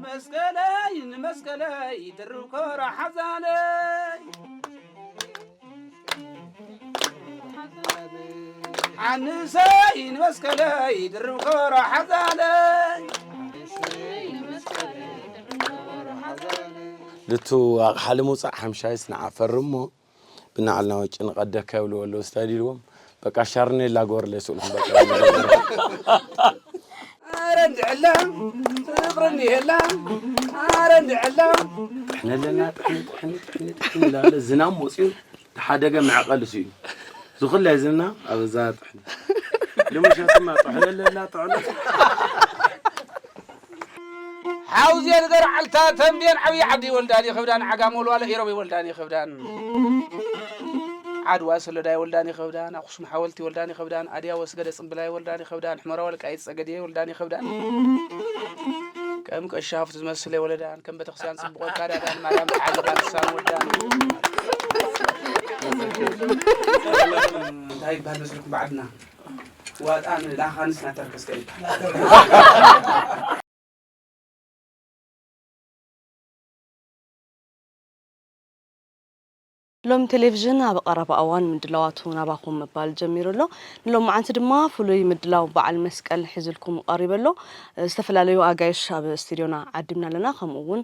መስቀለይ ንመስቀለይ ድርብ ኮራ ሓዛነይ ሓንሰይ ንመስቀለይ ድርብ ኮራ ሓዛነይ። ልቱ ኣቕሓ ንምውፃእ ሓምሻይስ ንዓፈር እሞ ብናዕልና ወጭ ንቐደካ ይብልዎ ኣለዉ ስታይል ኢልዎም በቃ ሻርኔላ ጎርለ ይስእልኩም በቃ ኣረ እንድዕላ ፍቕሪ እንዲሄላ ኣረ እንድዕላ ጥሕነለና ጥሕኒ ጥሕኒ ጥሕኒ ጥሕኒ ላለ ዝናም ወፂኡ ተሓደገ መዕቐል ስኢኑ ዝኹላይ ዝና ኣብ እዛ ጥሕኒ ልሙሻትማ ጥሕነለና ጥሕነ ሓውዜን ገርዓልታ ተንቤን ዓብዪ ዓዲ ወልዳን ይኽብዳን ዓጋመ ወልዋሎ ኢሮብ ወልዳን ይኽብዳን ዓድዋ ሰሎዳይ ወልዳን ይኽብዳን ኣኽሱም ሓወልቲ ወልዳን ይኽብዳን ኣድያ ወስገደ ጽምብላይ ወልዳን ይኽብዳን ሕመራ ወልቃይት ጸገዴ ወልዳን ይኽብዳን ከም ቀሻፍቱ ዝመስለ ወለዳን ከም ቤተክርስትያን ጽቡቆ ካዳዳን ማርያም ተዓሊባ ልሳን ወልዳን እንታይ ይባል መስልኩም ባዕድና ዋጣን ላኻንስ ናተርከስከ ይባል ሎሚ ቴሌቪዥን ኣብ ቀረባ እዋን ምድላዋቱ ናባኹም ምባል ጀሚሩ ኣሎ። ንሎማዓንቲ ድማ ፍሉይ ምድላው በዓል መስቀል ሒዝልኩም ቀሪቡ ኣሎ። ዝተፈላለዩ ኣጋይሽ ኣብ ስቱድዮና ዓዲምና ኣለና። ከምኡ እውን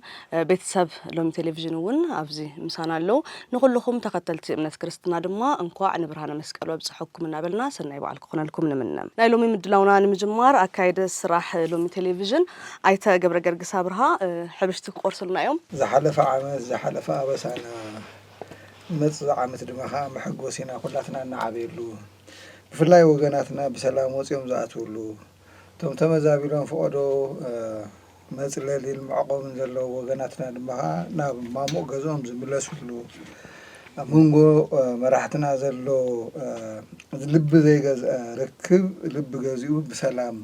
ቤተሰብ ሎሚ ቴሌቪዥን እውን ኣብዚ ምሳና ኣለዉ። ንኹልኹም ተኸተልቲ እምነት ክርስትና ድማ እንኳዕ ንብርሃነ መስቀሉ ኣብፀሐኩም እናበልና ሰናይ በዓል ክኾነልኩም ንምነ። ናይ ሎሚ ምድላውና ንምጅማር ኣካይደ ስራሕ ሎሚ ቴሌቪዥን ኣይተ ገብረ ገርግስ ኣብርሃ ሕብሽቲ ክቆርስሉና እዮም። ዝሓለፈ ዓመት ዝሓለፈ ኣበሳና ንመጽእ ዓመት ድማ ከኣ መሐጎሲና ኩላትና እንዓብየሉ ብፍላይ ወገናትና ብሰላም ወጺኦም ዝኣትውሉ እቶም ተመዛቢሎም ፈቐዶ መጽለሊን መዕቆብን ዘለዉ ወገናትና ድማ ከኣ ናብ ማሙቕ ገዝኦም ዝምለስሉ ኣብ መንጎ መራሕትና ዘሎ ልቢ ዘይገዝአ ርክብ ልቢ ገዚኡ ብሰላም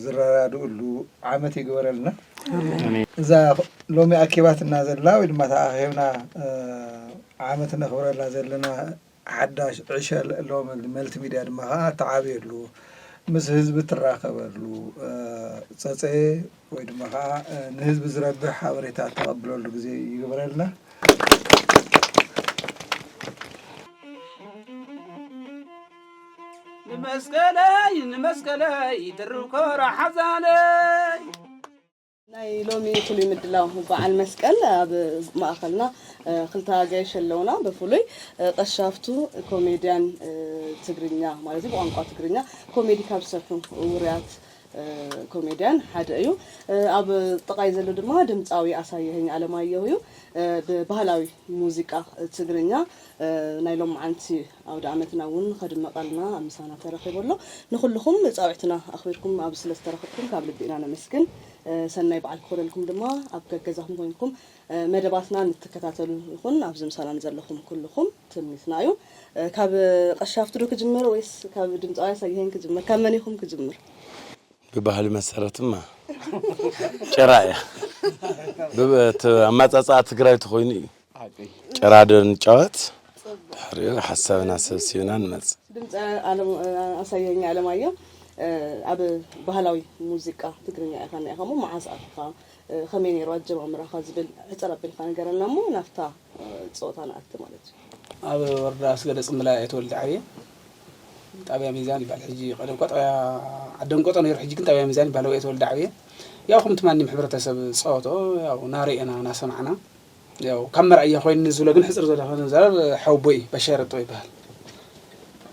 ዝረዳድእሉ ዓመት ይግበረልና። እዛ ሎሚ ኣኪባትና ዘላ ወይ ድማ ተኣኺብና ዓመት ነኽብረላ ዘለና ሓዳሽ ዕሸል ሎሚ መልቲ ሚድያ ድማ ከዓ ተዓብየሉ ምስ ህዝቢ ትራኸበሉ ፀፀየ ወይ ድማ ከዓ ንህዝቢ ዝረብሕ ሓበሬታ ተቐብለሉ ግዜ ይግበረልና። ንመስቀለይ ንመስቀለይ ድርብ ኮራ ሓዛነይ ናይ ሎሚ ፍሉይ ምድላው በዓል መስቀል ኣብ ማእኸልና ክልተ ኣጋይሽ ኣለውና። ብፍሉይ ቀሻፍቱ ኮሜድያን ትግርኛ ማለት እዩ፣ ብቋንቋ ትግርኛ ኮሜዲ ካብ ዝሰርሑ ውሩያት ኮሜድያን ሓደ እዩ። ኣብ ጥቓይ ዘሎ ድማ ድምፃዊ ኣሳየኸኝ ኣለማየሁ እዩ። ብባህላዊ ሙዚቃ ትግርኛ ናይ ሎምዓንቲ ኣውደ ዓመትና እውን ከድምቐልና ኣብ ምሳና ተረኺቡ ኣሎ። ንኹልኹም ፃውዒትና ኣኽቢርኩም ኣብዚ ስለ ዝተረኸብኩም ካብ ልቢ ኢና ነመስግን። ሰናይ በዓል ክኾነልኩም ድማ ኣብ ገገዛኹም ኮይንኩም መደባትና ንትከታተሉ ይኹን ኣብዚ ምሳና ንዘለኹም ኩልኹም ትምኒትና እዩ። ካብ ቀሻፍቱ ዶ ክጅምር ወይስ ካብ ድምፃዊ ኣሳየኸኝ ክጅምር? ካብ መን ኢኹም ክጅምር? ብባህሊ መሰረትማ ጭራ እያ ብእቲ ኣመፃፅኣ ትግራይ ተኮይኑ እዩ ጭራ ዶ ንጫወት ድሕሪኡ ሓሳብና ሰብሲብና ንመፅእ ድምፂ ኣሳየኸኝ ኣለማየሁ ኣብ ባህላዊ ሙዚቃ ትግርኛ ኢኻ ኒኢኻ እሞ መዓዝ ኣትኻ ከመይ ነይሩ ኣጀማምራኻ ዝብል ሕፅር ኣቢልካ ንገረና እሞ ናብታ ፀወታ ንኣቲ ማለት እዩ። ኣብ ወረዳ ኣስገደ ፅምብላያ እየ ተወልደ ዓብየ። ጣብያ ሚዛን ይበሃል ሕጂ፣ ቀደም እኳ ጣብያ ዓደንቆጦ ነይሩ፣ ሕጂ ግን ጣብያ ሚዛን ይበሃል። ኣብኡ እየ ተወልደ ዓብየ። ያው ከምቲ ማንም ሕብረተሰብ ዝፃወቶ ያው ናረኤና ናሰማዕና ያው ካብ መርኣያ ኮይኑ ንዝብሎ ግን ሕፅር ዝበለ ኮይኑ ንዛረብ ሓወቦይ እዩ፣ ባሻይ ረጦ ይበሃል።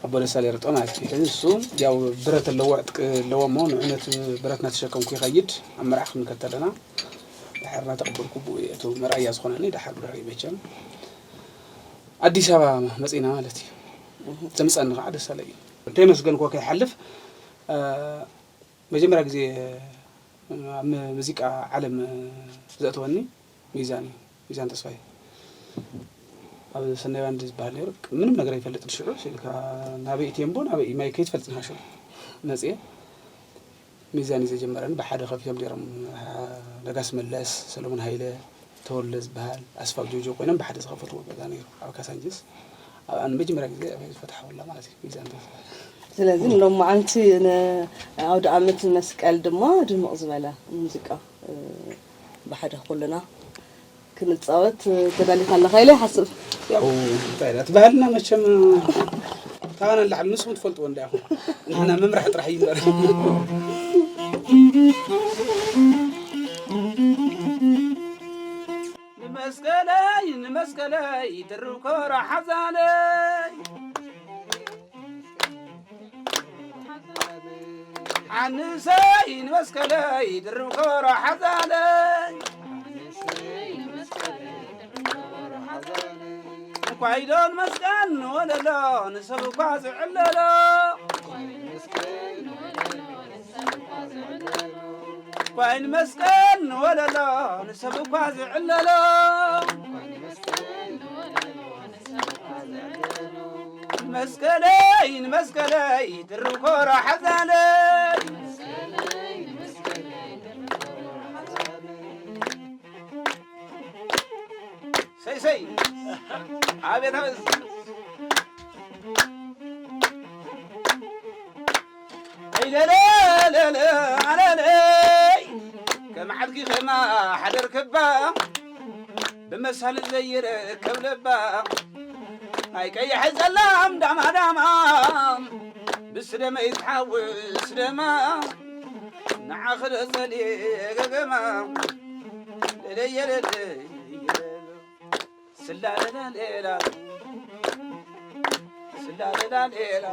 ኣቦ ደሳሌ ረጦ ማለት እዩ። ሕዚ ንሱ ያው ብረት ኣለዎ፣ ዕጥቂ ኣለዎ እሞ ንዑ ነቲ ብረት እናተሸከምኩ ይኸይድ ኣብ መርዓ ክንከድ ተለና ድሓር እናተቐበልኩ ብኡ እየ እቲ መርኣያ ዝኾነኒ። ድሓር ብድሕሪኡ መቸም ኣዲስ ኣበባ መፂና ማለት እዩ። ዘምፀኒ ከዓ ደሳለ እዩ። እንተየመስገንክዎ ከይሓልፍ መጀመርያ ግዜ ኣብ ሙዚቃ ዓለም ዘእተወኒ ሚዛን እዩ። ሚዛን ተስፋይ ኣብ ሰናይ ባንድ ዝበሃል ነይሩ። ምንም ነገር ኣይፈልጥን ሽዑ ስልካ ናበይ እትየ እምቦ ናበይ ማይ ከይትፈልጥ ንሃሸው መፅየ። ሚዛን እዩ ዘጀመረኒ። ብሓደ ከፊቶም ነይሮም ነጋስ መለስ፣ ሰለሙን ሃይለ፣ ተወልደ ዝበሃል ኣስፋው ጆጆ ኮይኖም ብሓደ ዝኸፈትዎ ገዛ ነይሩ ኣብ ካሳንጅስ። ኣብኣ ንመጀመርያ ግዜ ኣበይ ዝፈትሓወላ ማለት እዩ ሚዛን ተስፋይ። ስለዚ ንሎማዓንቲ ንኣውደ ዓመት መስቀል ድማ ድምቕ ዝበለ ሙዚቃ ብሓደ ኩልና ክንጻወት ተዳሊኻ ኣለኻ ኢለ ይሓስብ። ያው እንታይ ኢላ እቲ ባህልና መቸም፣ ካባና ንላዕሊ ንስኹም ትፈልጥዎ እንዳ ኢኹም። ንሕና ምምራሕ ጥራሕ እዩ እምበር። ንመስቀለይ ንመስቀለይ ድርብ ኮራ ሓዛለይ፣ ሓንሰይ ንመስቀለይ ድርብ ኮራ ሓዛለይ። እንኳይ ዶ ንመስቀል ንወለሎ ንሰብ እኳ ዝዕለሎ። እንኳይ ንመስቀል ንወለሎ ንሰብ እኳ ዝዕለሎ። መስቀለይ ንመስቀለይ ድርብ ኮራ ሓዛለይ። ሰይ ሰይ፣ ኣቤት ኣቤት። ኣይለለለለ ኣለለይ፣ ከም ዓድኪ ኸማ ሓደር ክባ፣ ብመሳልል ዘይርከብ ለባ። ናይ ቀይሕ ጸላም ዳማ ዳማ፣ ብስደመይ ትሓውስ ደማ፣ ንዓኺ ዶ ጸልየ ገገማ። ለለየለለይ፣ ስላለላሌላ፣ ስላለላሌላ።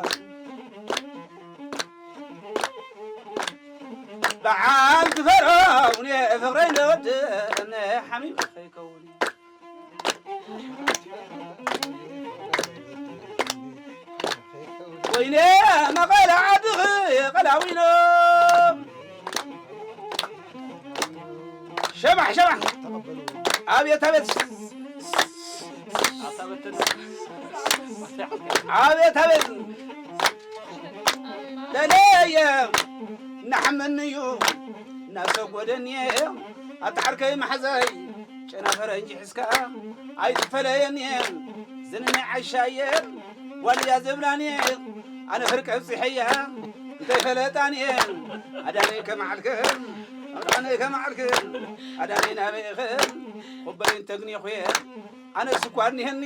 በዓል ክፈረውን ፍቕረይ ለወድነ ሓሚመ ከይከውን። ወይኔ መቐለ ዓድኺ ቀላዊኖ። ሸባሕ ሸባሕ። ኣቤት ኣቤት። ኣቤት ኣቤት። ለለየ እናሓመኒ እዩ እናሰጎደኒ። ኣታ ዓርከይ መሓዛይ ጨና ፈረንጂ ሒዝካ ኣይትፈለየኒ። ዝንኒ ዓሻየ ዋልያ ዝብላኒ ኣነ ፍርቂ ኣብፂሐያ እንተይፈለጣኒ። ኣዳነይ ከመዓልክን ኣዳነይ ከመዓልክን ኣዳነይ ናበይኽን ቁበይን ተግኒኹየ ኣነ ስኳር ኒሀኒ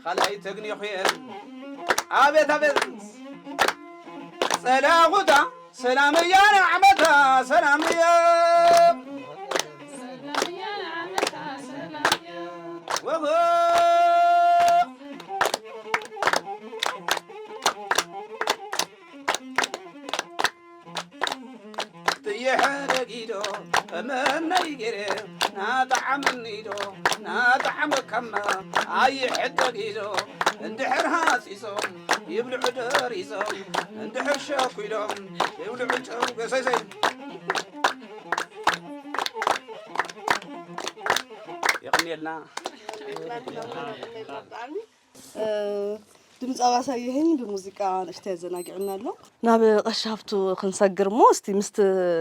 ካልኣይ ተግኒኹየ። ኣቤት ኣቤት ጸላኹታ ሰላም እያ ንዓመታ ሰላም እያ። ወሆ። ትየሐረጊዶ እመነይ ገይረ ናጣዓመኒዶ ናጣዓመካማ ኣይሕደጊዶ እንድሕር ሃሲሶም ይብልዑ ደሪሶም እንድሕር ሸኩሎም ይብልዑ ጨው ገሰይሰይ። የቕንየልና። ድምፃዊ ኣሳየህኝ ብሙዚቃ ንእሽተይ ኣዘናጊዕና ኣሎ። ናብ ቀሺ ሃፍቱ ክንሰግር እሞ፣ እስቲ ምስቲ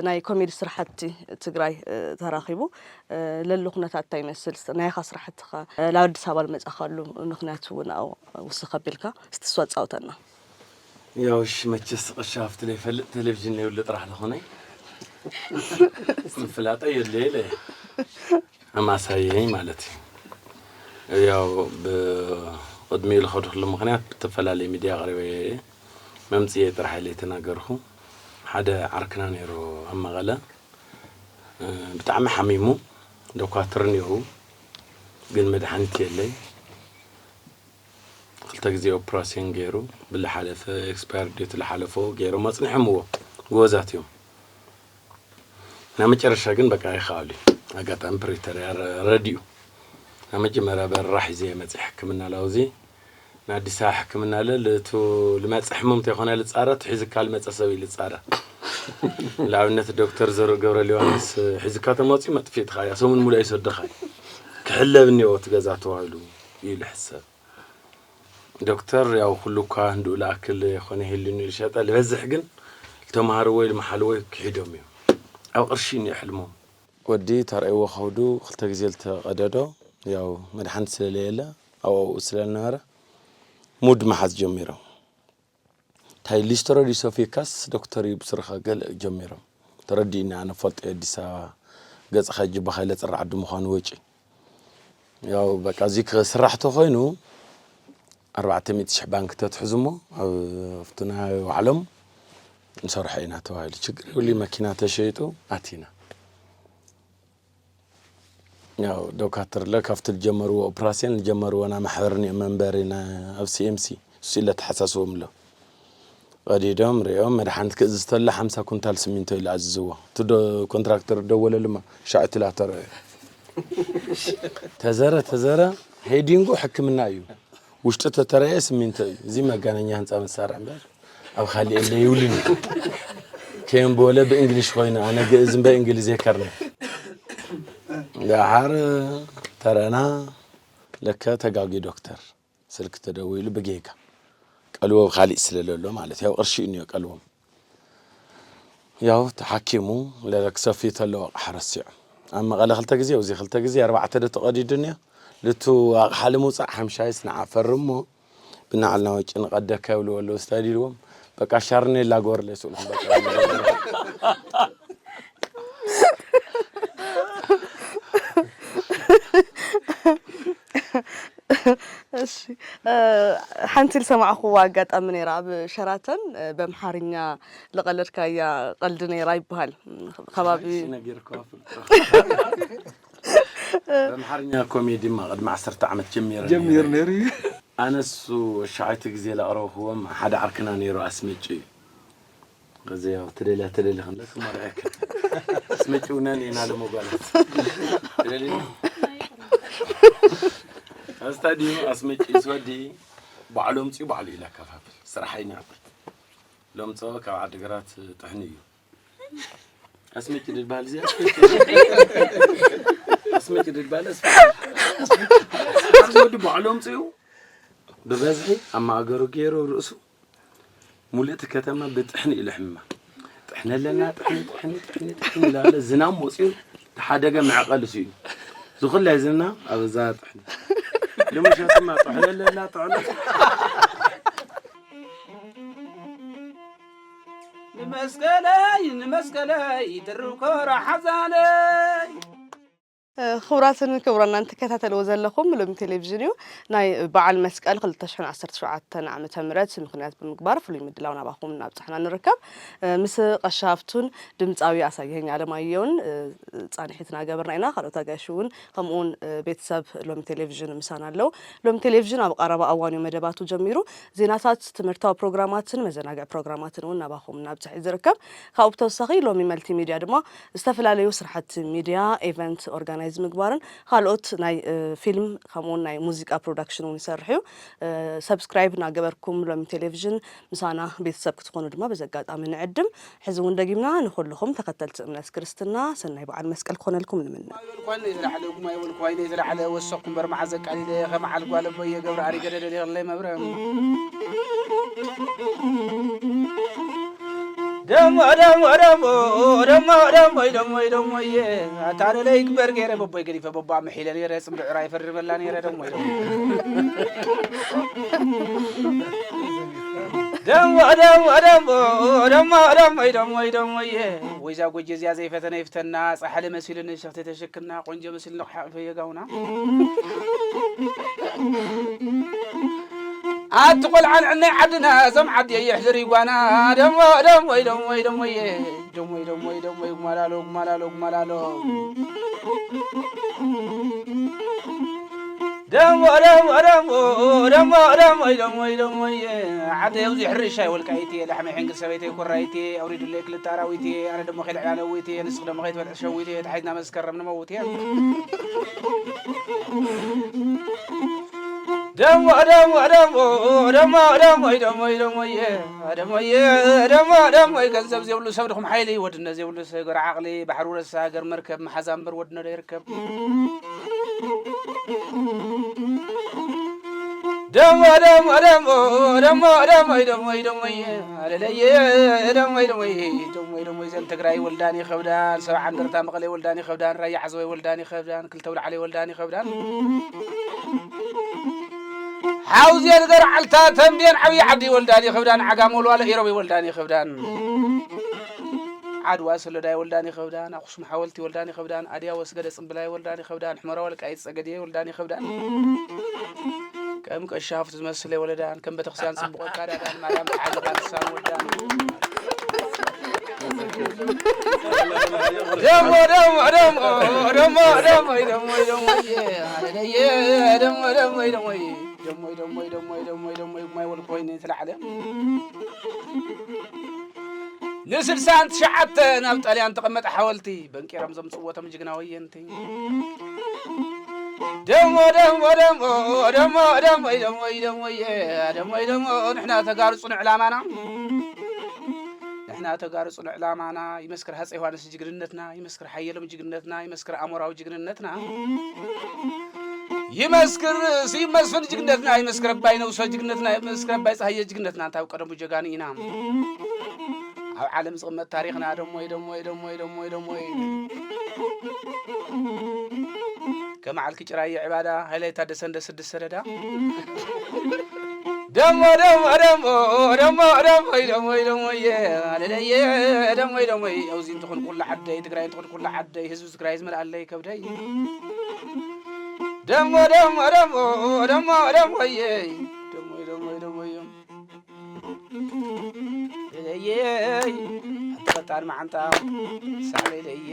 ናይ ኮሜዲ ስራሕቲ ትግራይ፣ እ፣ ተራኺቡ፣ እ፣ ለሎ ኩነታት እንታይ ይመስል? ናይኻ ስራሕትኻ፣ እ፣ ናብ ኣዲስ ኣበባ ዝመጻኻሉ ምኽንያት እውን ኣብኡ ውስኽ ኣቢልካ፣ እስቲ እሱ ኣጻውተና። ያው እሺ፣ መቸስ ቀሺ ሃፍቱ ለይፈልጥ ቴሌቪዥን ለይብሉ ጥራሕ ዝኾነ ምፍላጠ የድልየ ኢለ እየ። ኣማሳየኝ ማለት እዩ። ያው ብቕድሚኡ ዝኸድኩሉ ምኽንያት ብተፈላለየ ሚድያ ኣቕሪበዮ እየ። መምፅኤ ጥራሕ ኢለ የተናገርኩ። ሓደ ዓርክና ነይሩ ኣብ መቐለ፣ እ፣ ብጣዕሚ ሓሚሙ፣ ዶኳትር ነይሩ፣ ግን መድሓኒት የለይ። ክልተ ግዜ ኦፕራሲዮን ገይሩ፣ ብዝሓለፈ ኤክስፓየር ዴት ዝሓለፎ ገይሮም ኣፅኒሖምዎ፣ ጎበዛት እዮም። ናብ መጨረሻ ግን በቃ ኣይኸኣሉ። ኣጋጣሚ ፕሪቶርያ ረ-፣ ረዲኡ። ናብ መጀመርያ በረራ ሒዘ እየ መፅእ ሕክምና ላውዚ። ንኣዲስ ኣበባ ሕክምና ለ-፣ ልቱ ልመፀ ሕሙም እንተይኮነ ልፃረ፣ እቲ ሒዝካ ልመፀ ሰብ እዩ ልፃረ። ንኣብነት ዶክተር ዘርእ ገብረ ሊዮሃንስ ሒዝካ ተመፅኡ መጥፊእትኻ እያ፣ ሰሙን ሙሉእ ይሰደኻ እዩ። ክሕለብ እኒኦ እቲ ገዛ ተባሂሉ እዩ ልሕሰብ። ዶክተር ያው ኩሉ እኳ እንድኡ ልኣክል ኮነ ይህልኒ ልሸጠ ልበዝሕ ግን ልተምሃርዎ ወይ ልመሓልዎ ክሒዶም እዮም። ኣብ ቅርሺ እዩ ሕልሞም። ወዲ ተርእይዎ ከብዱ ክልተ ግዜ ልተቐደዶ ያው መድሓኒት ስለለየለ ኣብኡ ኣብኡ ስለልነበረ ሙድ መሓዝ ጀሚሮም። እንታይ ሊስትሮ ድዩ ሰፊካስ ዶክተር እዩ ብስርኻ ገለ ጀሚሮም። ተረዲእኒ ኣነ ፈልጦ ኣዲስ ኣበባ ገጽኻ ጅባኻ ኢለ ጽራዕ ዓዲ ምዃኑ ወጪ። ያው በቃ እዚ ክስራሕ ተኾይኑ ኣርባዕተ ሚእቲ ሽሕ ባንክ ተትሕዙ እሞ ኣብ ኣብቲ ናይ ባዕሎም ንሰርሖ ኢና ተባሂሉ። ችግር የብሉ፣ መኪና ተሸይጡ ኣቲና። ያው ዶካትር ለ ካብቲ ዝጀመርዎ ኦፕራሲዮን ዝጀመርዎ ናይ ማሕበርን መንበሪ ኣብ ሲኤምሲ እሱ ኢለ ተሓሳስቦም ኣሎ። ቀዲዶም ሪኦም መድሓኒት ክእዝዝ ተሎ ሓምሳ ኩንታል ስሚንቶ ኢሉ ኣዝዝዎ። እቲ ዶ-፣ ኮንትራክተር ደወለልማ፣ ሻዕ እቲ ላተረአ። ተዘረ፣ ተዘረ፣ ሄዲንጉ ሕክምና እዩ። ውሽጢ ተተረአ ስሚንቶ እዩ። እዚ መጋነኛ ህንፃ መሳርሒ እምበር ኣብ ካሊእ እንደ ይውልን እዩ። ከየንበወለ ብእንግሊሽ ኮይኑ፣ ኣነ ግእዝ እምበር እንግሊዝ የከርነ። ደሓር ተረና፣ ለከ ተጋጊ ዶክተር። ስልኪ ተደዊሉ ብጌጋ ቀልዎ ካሊእ ስለ ለሎ ማለት ያው ቅርሺ እዩ ቀልዎም። ያው ተሓኪሙ ለክሰፊ ተለዎ ኣቕሓ ረሲዑ። ኣብ መቐለ ክልተ ግዜ፣ ኣብዚ ክልተ ግዜ ኣርባዕተ ዶ ተቐዲዱን እያ። ልቱ ኣቕሓ ልምውፃእ ሓምሻይስ ንዓ ፈርም እሞ ብናዕልና ወጪ ንቐደካ ይብልዎ ኣለዉ ስታይል ኢልዎም። በቃ ሻርኔላ ጎርለ ስኡልኩም በቃ። እሺ፣ እ፣ ሓንቲ ዝሰማዕኹዋ ኣጋጣሚ ነይራ። ኣብ ሸራተን፣ እ፣ በምሓርኛ ዝቐለድካያ ቀልዲ ነይራ ይበሃል። ከባቢ ነጊርካ ፍልጦ። በምሓርኛ ኮሜዲ ማ ቅድሚ ዓሰርተ ዓመት ጀሚረ ጀሚር ነይረ። ነይሩ እዩ። ኣነሱ ሻዓይቲ ግዜ ላቕረብክዎም ሓደ ዓርክና ነይሩ ኣስመጭ እዩ። እዚ ያው ትደልያ ትደሊ ክንደስ ማርያከ ኣስመጭ ውነን ኢና ለመጓላት ትደሊ ኣስታዲዩ ኣስመጭ ስወዲ ባዕሎም ጽዩ ባዕሉ ኢላ ከፋፍል ስራሕ ይናብል። ሎምጾ ካብ ዓድግራት ጥሕኒ እዩ። ኣስመጭ ድልባል እዚ ኣስመጭ ድልባል ኣስመጭ ወዲ ባዕሎም ጽዩ ብበዝሒ ኣብ ማእገሩ ገይሩ ርእሱ ሙሉእ እቲ ከተማ ብጥሕኒ ኢሉ ሕማ። ጥሕኒ ኣለና፣ ጥሕኒ፣ ጥሕኒ፣ ጥሕኒ፣ ጥሕኒ ኢሉ ኣለ። ዝናም ወፂኡ ተሓደገ መዕቐሊ ስኢኑ። ዝኹላይ ዝና ኣብ እዛ ጥሕኒ። ልሙሻትማ ጥሕኒ ኣለና፣ ጥሕኒ። ንመስቀለይ ንመስቀለይ ትርኮራ ሓዛነይ ክቡራትን ክቡራን እናተከታተልዎ ዘለኹም ሎሚ ቴሌቪዥን እዩ። ናይ በዓል መስቀል ክልተ ሽሕን ዓሰርተ ሸውዓተን ዓመተ ምህረት ምኽንያት ብምግባር ፍሉይ ምድላው ናባኹም እናብጻሕና ንርከብ። ምስ ቀሺ ሃፍቱን ድምፃዊ ኣሳየኸኝ ኣለማየሁን ፃንሒት እናገበርና ኢና። ካልኦት ኣጋይሽ እውን ከምኡውን ቤተሰብ ሎሚ ቴሌቪዥን ምሳና ኣለዉ። ሎሚ ቴሌቪዥን ኣብ ቀረባ እዋን እዩ መደባቱ ጀሚሩ። ዜናታት፣ ትምህርታዊ ፕሮግራማትን መዘናግዒ ፕሮግራማትን እውን ናባኹም እናብፅሕ እዩ ዝርከብ። ካብኡ ብተወሳኺ ሎሚ መልቲ ሚድያ ድማ ዝተፈላለዩ ስራሕቲ ሚድያ፣ ኤቨንት ኦርጋናይዝ ምግባርን ካልኦት ናይ ፊልም ከምኡውን ናይ ሙዚቃ ፕሮዳክሽን እውን ይሰርሕ እዩ። ሰብስክራይብ እናገበርኩም ሎሚ ቴሌቪዥን ምሳና ቤተሰብ ክትኾኑ ድማ በዚ ኣጋጣሚ ንዕድም። ሕዚ እውን ደጊምና ንኹልኹም ተኸተልቲ እምነት ክርስትና ሰናይ በዓል መስቀል ክኾነልኩም ንምነ። ማይ በልኳ እነ የተላዕለ ጉማይ በልኳ እነ የተላዕለ ወሰኹ እምበር መዓዘ ቃሊለ ከመዓል ጓል ኣቦየ ገብረ ኣሪ ገደደ ደለይ መብረ ደሞ ደሞ ደሞ ደሞ ደሞ ደሞ ደሞ ደሞ የ ኣታለለይ ግበር ገይረ በቦይ ገዲፈ በቦ ኣምሒለ ነይረ ጽምዲ ዕራይ ፈርበላ ነይረ ደሞ ደሞ ደሞ ደሞ ደሞ ደሞ ደሞ ደሞ ደሞ የ ወይዛ ጎጀ እዚኣ ዘይፈተነ ይፍተና ጻሕሊ መሲሉ ንሸኽቲ ተሸክና ቆንጆ መሲሉ ንቕሓቕ ፈየጋውና ኣቲ ቆልዓ ንዕናይ ዓድና እዞም ዓዲ የሕድር ይጓና ደሞ ደሞ ደሞ ደሞ የ ደሞ ደሞ ደሞ ጉማላሎ ጉማላሎ ጉማላሎ ደሞ ደሞ ደሞ ደሞ ደሞ ደሞ ደሞ ዓደይ ኣብዚ ሕርሻይ ወልቃይቴ ላሕመይ ሕንግል ሰበይተይ ኮራይቴ ኣውሪዱለይ ክልተ ኣራዊቴ ኣነ ደሞ ከይልዕላ ነዊቴ ንስኽ ደሞ ከይትበልዕ ሸዊቴ ተሓይዝና መስከረም ንመውቴ ደሞ ደሞ ደሞ ደሞ ደሞ ደሞ ደሞ ደሞ ደሞ ደሞ ገንዘብ ዘይብሉ ሰብ ድኹም ሓይሊ ወድነት ዘይብሉ ሰብ ገር ዓቕሊ ባሕሪ ረሳ ገር መርከብ መሓዛ እምበር ወድነ ዶ ይርከብ ደሞ ደሞ ደሞ ደሞ ደሞ ደሞ ደሞ ኣለለየ ደሞ ደሞ ደሞ ደሞ ዘን ትግራይ ወልዳን ይኸብዳን ሰብ ዓንደርታ መቐለ ወልዳን ይኸብዳን ራያ ዓዘወይ ወልዳን ይኸብዳን ክልተ ውልዓለ ወልዳን ይኸብዳን ሓውዜን ገርዓልታ ተምቤን ዓብዪ ዓዲ ወልዳን ይኸብዳን ዓጋም ወልዋሎ ኢሮብ ወልዳን ይኸብዳን ዓድዋ ሰሎዳ ይወልዳን ይኸብዳን፣ ኣኽሱም ሓወልቲ ይወልዳን ይኸብዳን፣ ኣድያወ ስገደ ጽምብላ ይወልዳን ይኸብዳን፣ ሑመራ ወልቃይት ጸገዴ ይወልዳን ይኸብዳን። ከም ቀሻፍቱ ዝመስል ይወለዳን፣ ከም ቤተክርስትያን ጽቡቕ ኣካዳዳን፣ ማርያም ተዓሊቓ ንሳን ወዳን። ደሞ፣ ደሞ፣ ደሞ፣ ደሞ፣ ደሞ፣ ደሞ፣ ደሞ፣ ደሞ፣ ደሞ፣ ደሞ፣ ደሞ፣ ደሞ፣ ደሞ፣ ደሞ፣ ደሞ፣ ደሞ፣ ማይ ወልኮይኒ ተላዕለ። ንስልሳን ትሽዓተ ናብ ጣልያን ተቐመጠ ሓወልቲ፣ በንቂሮም ዘምጽእዎ እቶም ጅግና ወየንቲ። ደሞ፣ ደሞ፣ ደሞ፣ ደሞ፣ ደሞ፣ ደሞ፣ ደሞ፣ ደሞ፣ ደሞ፣ ንሕና ተጋሩ ጽኑዕ ዕላማና። ንሕና ተጋሩ ጽኑዕ ዕላማና፣ ይመስክር ሃፀይ ዮሃንስ ጅግንነትና፣ ይመስክር ሓየሎም ጅግንነትና፣ ይመስክር ኣሞራዊ ጅግንነትና። ይመስክር ስዩም መስፍን ጅግነትና፣ ይመስክር ኣባይ ነውሶ ጅግነትና፣ ይመስክር ኣባይ ፀሃየ ጅግነትና። እንታይ ኣብ ቀደሙ ጀጋኑ ኢና። ኣብ ዓለም ዝቕመጥ ታሪኽና። ደሞይ፣ ደሞይ፣ ደሞይ፣ ደሞይ፣ ደሞይ። ከመዓልኪ ጭራየ ዕባዳ፣ ሃይላይ ታደሰ እንደ ስድስት ሰደዳ። ደሞ፣ ደሞ፣ ደሞ፣ ደሞ፣ ደሞይ፣ ደሞይ፣ ደሞይ፣ ኣለለየ፣ ደሞይ፣ ደሞይ። ኣብዚ እንትኹን ኩሉ ዓደይ፣ ትግራይ እንትኹን ኩሉ ዓደይ፣ ህዝቢ ትግራይ ዝመልኣለይ ከብደይ። ደሞ፣ ደሞ፣ ደሞ፣ ደሞ፣ ደሞ፣ እየይ። ደሞ፣ ደሞ፣ ደሞ፣ እየም። እየይ። ኣቲ ቐጣን መዓንጣ፣ ሳዕለለየ።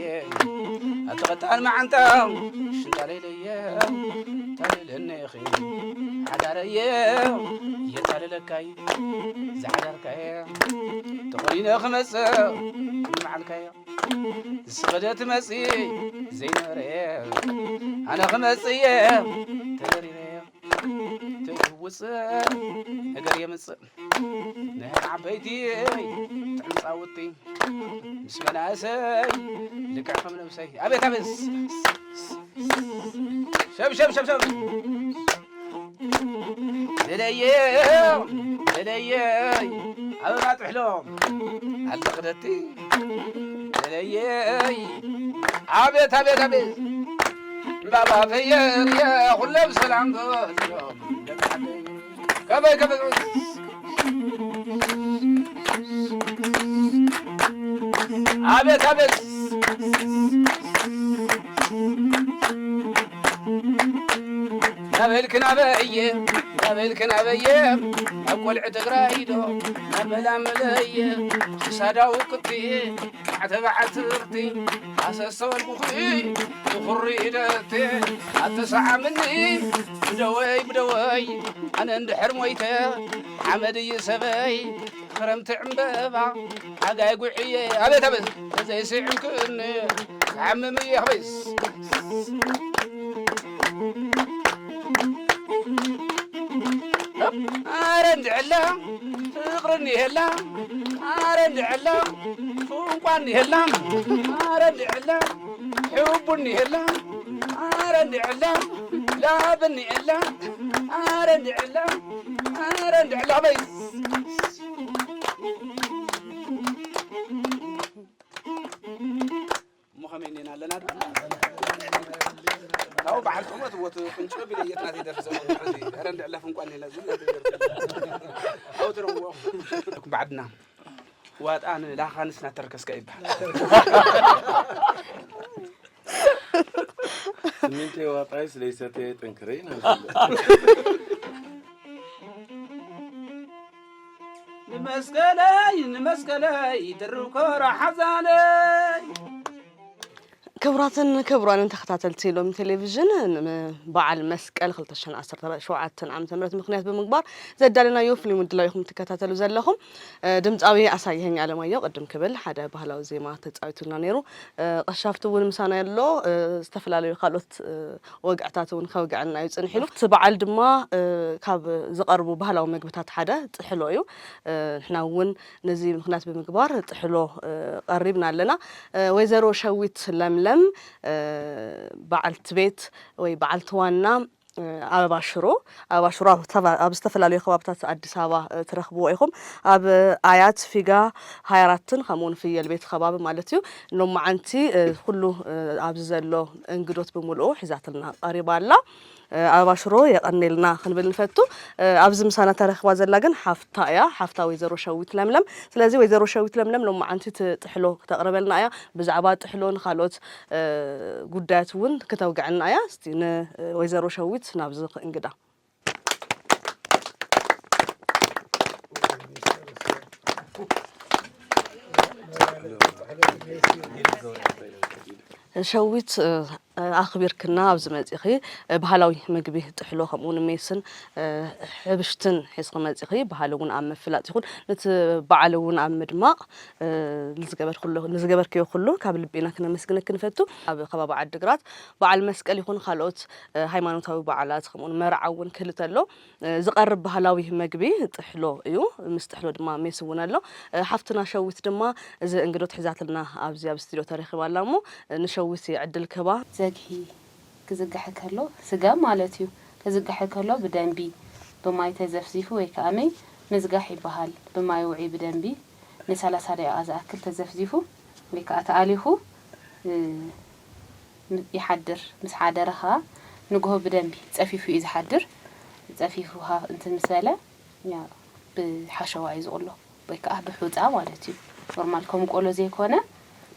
ኣቲ ቐጣን መዓንጣ፣ ሽንጣለለየ። ታልለነኺ፣ ሓዳረየ። እየታለለካይ፣ ዝሓዳርካየ። ተኾይነ ክመጽእ፣ መዓልካየ። ዝስኸደ ትመጺ ዘይነበረ፣ ኣነ ክመጽእ እየ ተደሪረ። ትውጽእ ነገር የምጽእ፣ ንሕና ዓበይቲ ጥዕምጻውቲ፣ ምስ መናእሰይ ልክዕ ከም ነብሰይ። ኣቤት፣ ኣቤት። ሸብ፣ ሸብ፣ ሸብ፣ ሸብ። ደለየ፣ ደለየ፣ ኣበባ ጥሕሎ፣ ኣለ ክደቲ። ደለየ፣ ኣቤት፣ ኣቤት፣ ኣቤት። እምባባ ፈየር፣ የኹሎም ሰላም በሎም። ከበይ፣ ከበይ። ኣቤት፣ ኣቤት። ናበልክ ናበየ፣ ናበልክ ናበየ፣ ኣብ ቆልዕ ትግራይ ዶ፣ ናበላ መለየ፣ ክሳዳዊ ቅቲ፣ ማዕተብ ዓትርቲ፣ ኣሰሰወልኩኺ፣ ትኹሪ ኢደቲ፣ ኣተሰዓምኒ፣ ብደወይ፣ ብደወይ፣ ኣነ እንድሕር ሞይተ፣ ሓመድ እዩ ሰበይ። ክረምቲ ዕምበባ፣ ሓጋይ ጉዕየ፣ ኣቤት፣ ኣቤት፣ ተዘይስዕምክኒ፣ ክሓምም እየ፣ ኣቤት። ኣረ እንድዕላ፣ ፍቕሪ እኒሄላ፣ ኣረ እንድዕላ፣ ፉንቋ እኒሄላ፣ ኣረ እንድዕላ፣ ሕቡ እኒሄላ፣ ኣረ እንድዕላ፣ ላብ እኒሄላ፣ ኣረ እንድዕላ፣ ኣረ እንድዕላ፣ ኣቤት። እሞ ከመይ እኔና ኣለና ዶ? ካብኡ በዓል ቁመት ወት ቅንጭብ ኢለ እየት ናተይ ደርፊ ዘመንኩ ሕዚ። ኧረ እንድዕላ ፍንቋ እኔና ዝብል ናተይ ደርፊ። ኣብኡ ትረኽብዎ። ባዕድና ዋጣን ላኻንስ ናተርከስካ ይበሃል። ስሚንቶ ዋጣይስ ለይሰተየ ጥንክረ ኢና ንብል። ንመስቀለይ፣ ንመስቀለይ፣ ድርብ ኮራ ሓዛነይ። ክቡራትን ክቡራንን ተኸታተልቲ ሎሚ ቴሌቪዥን፣ ን-፣ በዓል መስቀል ክልተ ሽሕን ዓሰርተ ሸውዓተን ዓመተ ምህረት ምኽንያት ብምግባር ዘዳለናዮ ፍሉይ ምድላው ኢኹም ትከታተሉ ዘለኹም። እ፣ ድምፃዊ ኣሳየኸኝ ኣለማየሁ ቅድም ክብል ሓደ ባህላዊ ዜማ ተፃዊቱልና ነይሩ። እ፣ ቀሻፍቲ እውን ምሳና ኣሎ። እ፣ ዝተፈላለዩ ካልኦት፣ እ፣ ወግዕታት እውን ከውግዐልና እዩ ጽንሕ ኢሉ። እቲ በዓል ድማ፣ እ፣ ካብ ዝቐርቡ ባህላዊ መግብታት ሓደ ጥሕሎ እዩ። እ፣ ንሕና እውን ነዚ ምኽንያት ብምግባር ጥሕሎ፣ እ፣ ቀሪብና ኣለና። እ፣ ወይዘሮ ሸዊት ለምለም፣ እ፣ በዓልቲ ቤት ወይ በዓልቲ ዋና ኣበባ ሽሮ ኣበባ ሽሮ ኣብ ዝተፈላለዩ ከባብታት ኣዲስ ኣበባ ትረኽብዎ ኢኹም። ኣብ ኣያት፣ ፊጋ፣ ሃያ ኣራትን ከምኡውን ፍየል ቤት ከባቢ ማለት እዩ። ሎማዓንቲ ኩሉ ኣብዚ ዘሎ እንግዶት ብምልኡ ሒዛትልና ቀሪባ ኣላ። ኣበባ ሽሮ የቐኔልና ክንብል ንፈቱ። ኣብዚ ምሳና ተረኽባ ዘላ ግን ሓፍታ እያ። ሓፍታ ወይዘሮ ሸዊት ለምለም። ስለዚ ወይዘሮ ሸዊት ለምለም ሎማዓንቲ ትጥሕሎ ክተቕርበልና እያ። ብዛዕባ ጥሕሎ ንካልኦት ጉዳያት እውን ክተውግዐልና እያ። እስቲ ንወይዘሮ ሸዊት ናብዚ እንግዳ። ሸዊት ኣኽቢርክና ኣብዚ መጺኺ። ባህላዊ ምግቢ ጥሕሎ ከምኡ እውን ሜስን ሕብሽትን ሒዝኺ መጺኺ። ባህሊ እውን ኣብ ምፍላጥ ይኹን ነቲ በዓል እውን ኣብ ምድማቕ ንዝገበርክዮ ኩሉ ካብ ልቢ ኢና ክነመስግነኪ ንፈቱ። ኣብ ከባቢ ዓድግራት በዓል መስቀል ይኹን ካልኦት ሃይማኖታዊ በዓላት ከምኡውን መርዓ እውን ክህሉ ተሎ ዝቐርብ ባህላዊ መግቢ ጥሕሎ እዩ። ምስ ጥሕሎ ድማ ሜስ እውን ኣሎ። ሓፍትና ሸዊት ድማ እዚ እንግዶት ሒዛትልና ኣብዚ ኣብ ስቱድዮ ተረኺባ ኣላ እሞ ንሸዊት ዕድል ክህባ። ዘግሒ ክዝጋሕ ከሎ ስገም ማለት እዩ። ክዝጋሕ ከሎ ብደንቢ ብማይ ተዘፍዚፉ ወይ ከዓ መይ ምዝጋሕ ይበሃል። ብማይ ውዒ ብደንቢ ንሰላሳ ደቂቃ ዝኣክል ተዘፍዚፉ ወይ ከዓ ተኣሊኹ ይሓድር። ምስ ሓደረ ከዓ ንግሆ ብደንቢ ፀፊፉ እዩ ዝሓድር። ፀፊፉ እንትን ምስ በለ ብሓሸዋ እዩ ዝቕሎ ወይ ከዓ ብሑፃ ማለት እዩ። ኖርማል ከም ቆሎ ዘይኮነ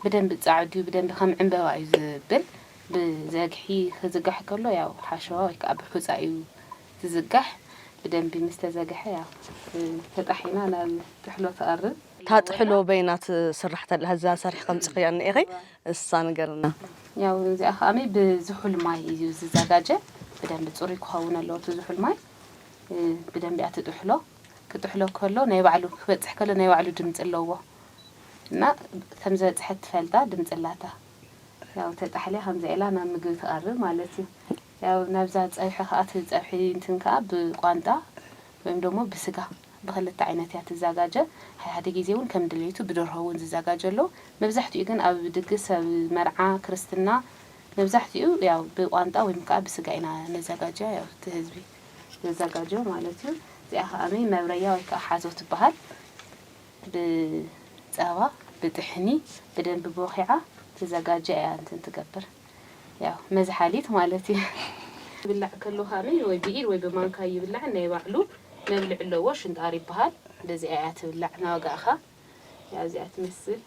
ብደንቢ ፃዕዱ ብደንቢ ከም ዕምበባ እዩ ዝብል። ብዘግሒ ክዝጋሕ ከሎ ያው ሓሸዋ ወይ ከዓ ብሑፃ እዩ ዝዝጋሕ። ብደንቢ ምስ ተዘግሐ ያው ተጣሒና ናብ ጥሕሎ ትቐርብ። እታ ጥሕሎ በይና ትስራሕ ተላ እዛ ሰሪሕ ከምፅኽያ እኒኢኺ እሳ ንገርና። ያው እዚኣ ከዓመይ ብዝሑል ማይ እዩ ዝዘጋጀ። ብደንቢ ፅሩይ ክኸውን ኣለዎ እቲ ዝሑል ማይ። ብደንቢ እያ ትጥሕሎ። ክጥሕሎ ከሎ ናይ ባዕሉ ክበፅሕ ከሎ ናይ ባዕሉ ድምፂ ኣለዎ። እና ከም ዝበፅሐት ትፈልጣ ድምፂ ኣላታ። ያው ተጣሕልያ ከምዚ ኢላ ናብ ምግቢ ትቐርብ ማለት እዩ። ያው ናብዛ ፀብሒ ከዓ እቲ ፀብሒ እንትን ከዓ ብቋንጣ ወይም ደግሞ ብስጋ ብክልተ ዓይነት እያ ትዘጋጀ። ሓደ ሓደ ግዜ እውን ከም ድሌቱ ብደርሆ እውን ዝዘጋጀ ኣሎ። መብዛሕትኡ ግን ኣብ ድግስ፣ ኣብ መርዓ፣ ክርስትና መብዛሕትኡ ያው ብቋንጣ ወይም ከዓ ብስጋ ኢና ነዘጋጀ፣ ያው እቲ ህዝቢ ዘዘጋጀ ማለት እዩ። እዚኣ ከዓ መብረያ ወይ ከዓ ሓዞ ትበሃል። ብፀባ ብጥሕኒ ብደንቢ ቦኺዓ ትዘጋጀ እያ እንትን ትገብር። ያው መዝሓሊት ማለት እዩ። ይብላዕ ከሎ ከዓኒ ወይ ብኢድ ወይ ብማንካ ይብላዕ፣ ናይ ባዕሉ መብልዕ ኣለዎ፣ ሽንጣር ይበሃል። በዚኣ እያ ትብላዕ ናወጋእኻ። ያው እዚኣ ትመስል።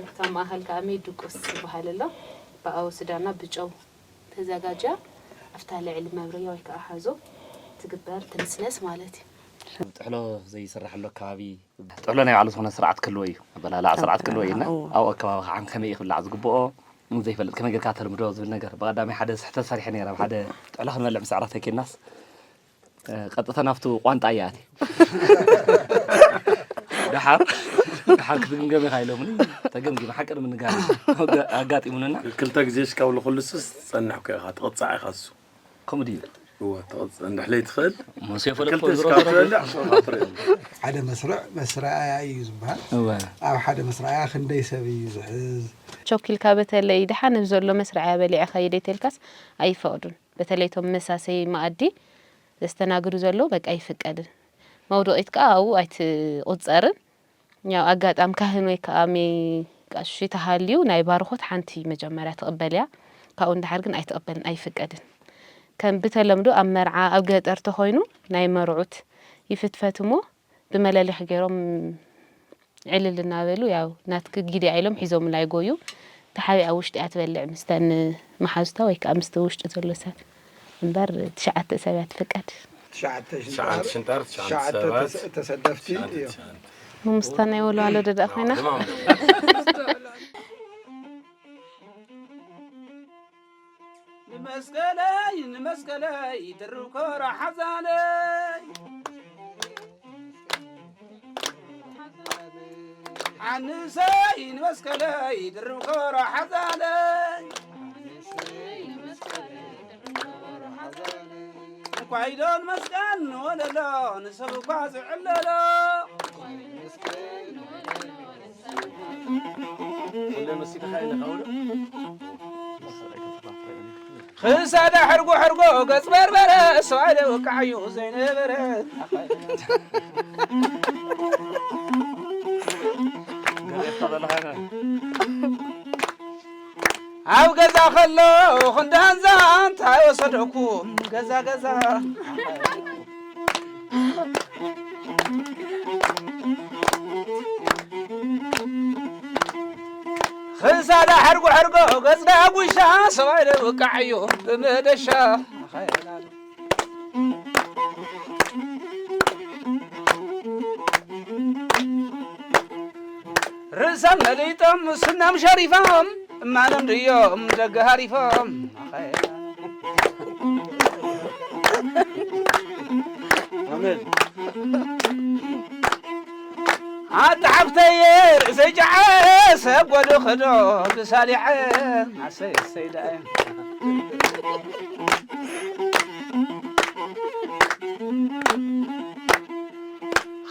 እታ ማእኸል ከዓኒ ድቁስ ዝበሃል ኣሎ። ብኣወስዳና ብጨው ተዘጋጃ ኣብታ ልዕሊ መብረያ ወይ ከዓ ሓዞ ትግበር ትንስነስ ማለት እዩ። ጥሕሎ ዘይስራሕሉ ኣከባቢ ጥሕሎ ናይ ባዕሉ ዝኾነ ስርዓት ክህልዎ እዩ። ኣበላልዓ ስርዓት ክህልዎ እዩ። እና ኣብኡ ኣከባቢ ከዓ ከመይ እዩ ክብላዕ ዝግብኦ ዘይፈልጥ ከመይ ጌርካ ተልምዶ ዝብል ነገር ብቐዳማይ ሓደ ስሕተት ሰሪሐ ነይረ። ኣብ ሓደ ጥሕሎ ክንበልዕ ምስ ኣዕራኽተይ ኬድናስ ቀጥታ ናብቱ ቋንጣ እያ ኣትየ። ደሓር ደሓር ክትግምገም ኢኻ ኢሎምኒ። ተገምጊመ ሓቂ ንምንጋር ኣጋጢሙንና። ክልተ ግዜ ሽካው ልኹልስስ ጸንሕኩ ኢኻ ትቕጻዕ ኢኻ እሱ። ከምኡ ድዩ? እወ ትቕጽዕ እንድሕለይ ትኽእል። መስ የፈለጥኩ ክልተ ዝሮ ሽካው ዝሮ ትበልዕ ሽካው ትርኢ። ሓደ መስርዕ መስረኣያ እዩ ዝበሃል። እወ። ኣብ ሓደ መስረኣያ ክንደይ ሰብ እዩ ዝሕዝ? ቸኪልካ በተለይ ደሓን ኣብ ዘሎ መስርዕያ በሊዐ ኸይደ ተልካስ ኣይፈቕዱን። በተለይ እቶም መሳሰይ መኣዲ ዘስተናግዱ ዘለዉ በቃ ኣይፍቀድን። መውደቒት ከኣ ኣብኡ ኣይትቑጸርን። ያው ኣጋጣሚ ካህን ወይ ከኣ ሜ-፣ ቀሺ ተሃልዩ ናይ ባርኾት ሓንቲ መጀመርያ ትቕበል እያ። ካብኡ ንደሓር ግን ኣይትቕበልን፣ ኣይፍቀድን። ከም ብተለምዶ ኣብ መርዓ ኣብ ገጠር ተኾይኑ ናይ መርዑት ይፍትፈት እሞ ብመለሊኺ ገይሮም ዕልል እናበሉ ያው ናትኪ ጊድያ ኢሎም ሒዞምላ ይጎዩ። ተሓቢኣ ውሽጢ እያ ትበልዕ ምስተን መሓዙታ ወይ ከኣ ምስቲ ውሽጢ ዘሎ ሰብ። እምበር ትሽዓተ ሰብ እያ ትፍቀድ። ትሽዓተ ትሽዓተ ሽንጣር፣ ሽንጣር፣ ትሽዓተ ትሽዓተ ሰባት፣ ተሰ-፣ ተሰደፍቲ ትሽዓተ እዮም። ትሽዓተ። ምምስታ ናይ ወልዋሎ ደዳ ኮይና። ንመስቀለይ፣ ንመስቀለይ፣ ድርብ ኮራ ሓዛለይ። ሓንሰይ ንመስቀለይ ድርብ ኮሮ ሓዛለይ። እንኳ ኢዶን መስቀል ንወለሎ ንሰብ እኳ ዝዕለሎ። ኩለ መሲልካ ኢለ ካውሎ። ክሳዳ ሕርጎ ሕርጎ ገጽ በርበረ፣ ሰው ኣይደ ወቃዓዩ ዘይነበረ። ኣብ ገዛ ከሎ ክንዳንዛ እንታይ ወሰደኩም? ገዛ ገዛ። ክሳዳ ሕርጎ ሕርጎ ገጽ ዳጉሻ፣ ሰው ኣይደ ወቃዓዩ ብመደሻ። ርእሰም መሊጦም ስናም ሸሪፎም፣ እማኖም ድዮም ደገ ሃሪፎም። ኣመን። ኣታ ሓፍተየ ርእሰይ ጨዓሰ፣ ጓዶ ኸዶ ብሳሊዐ፣ ኣሰይ፣ ኣሰይ ደኣየ።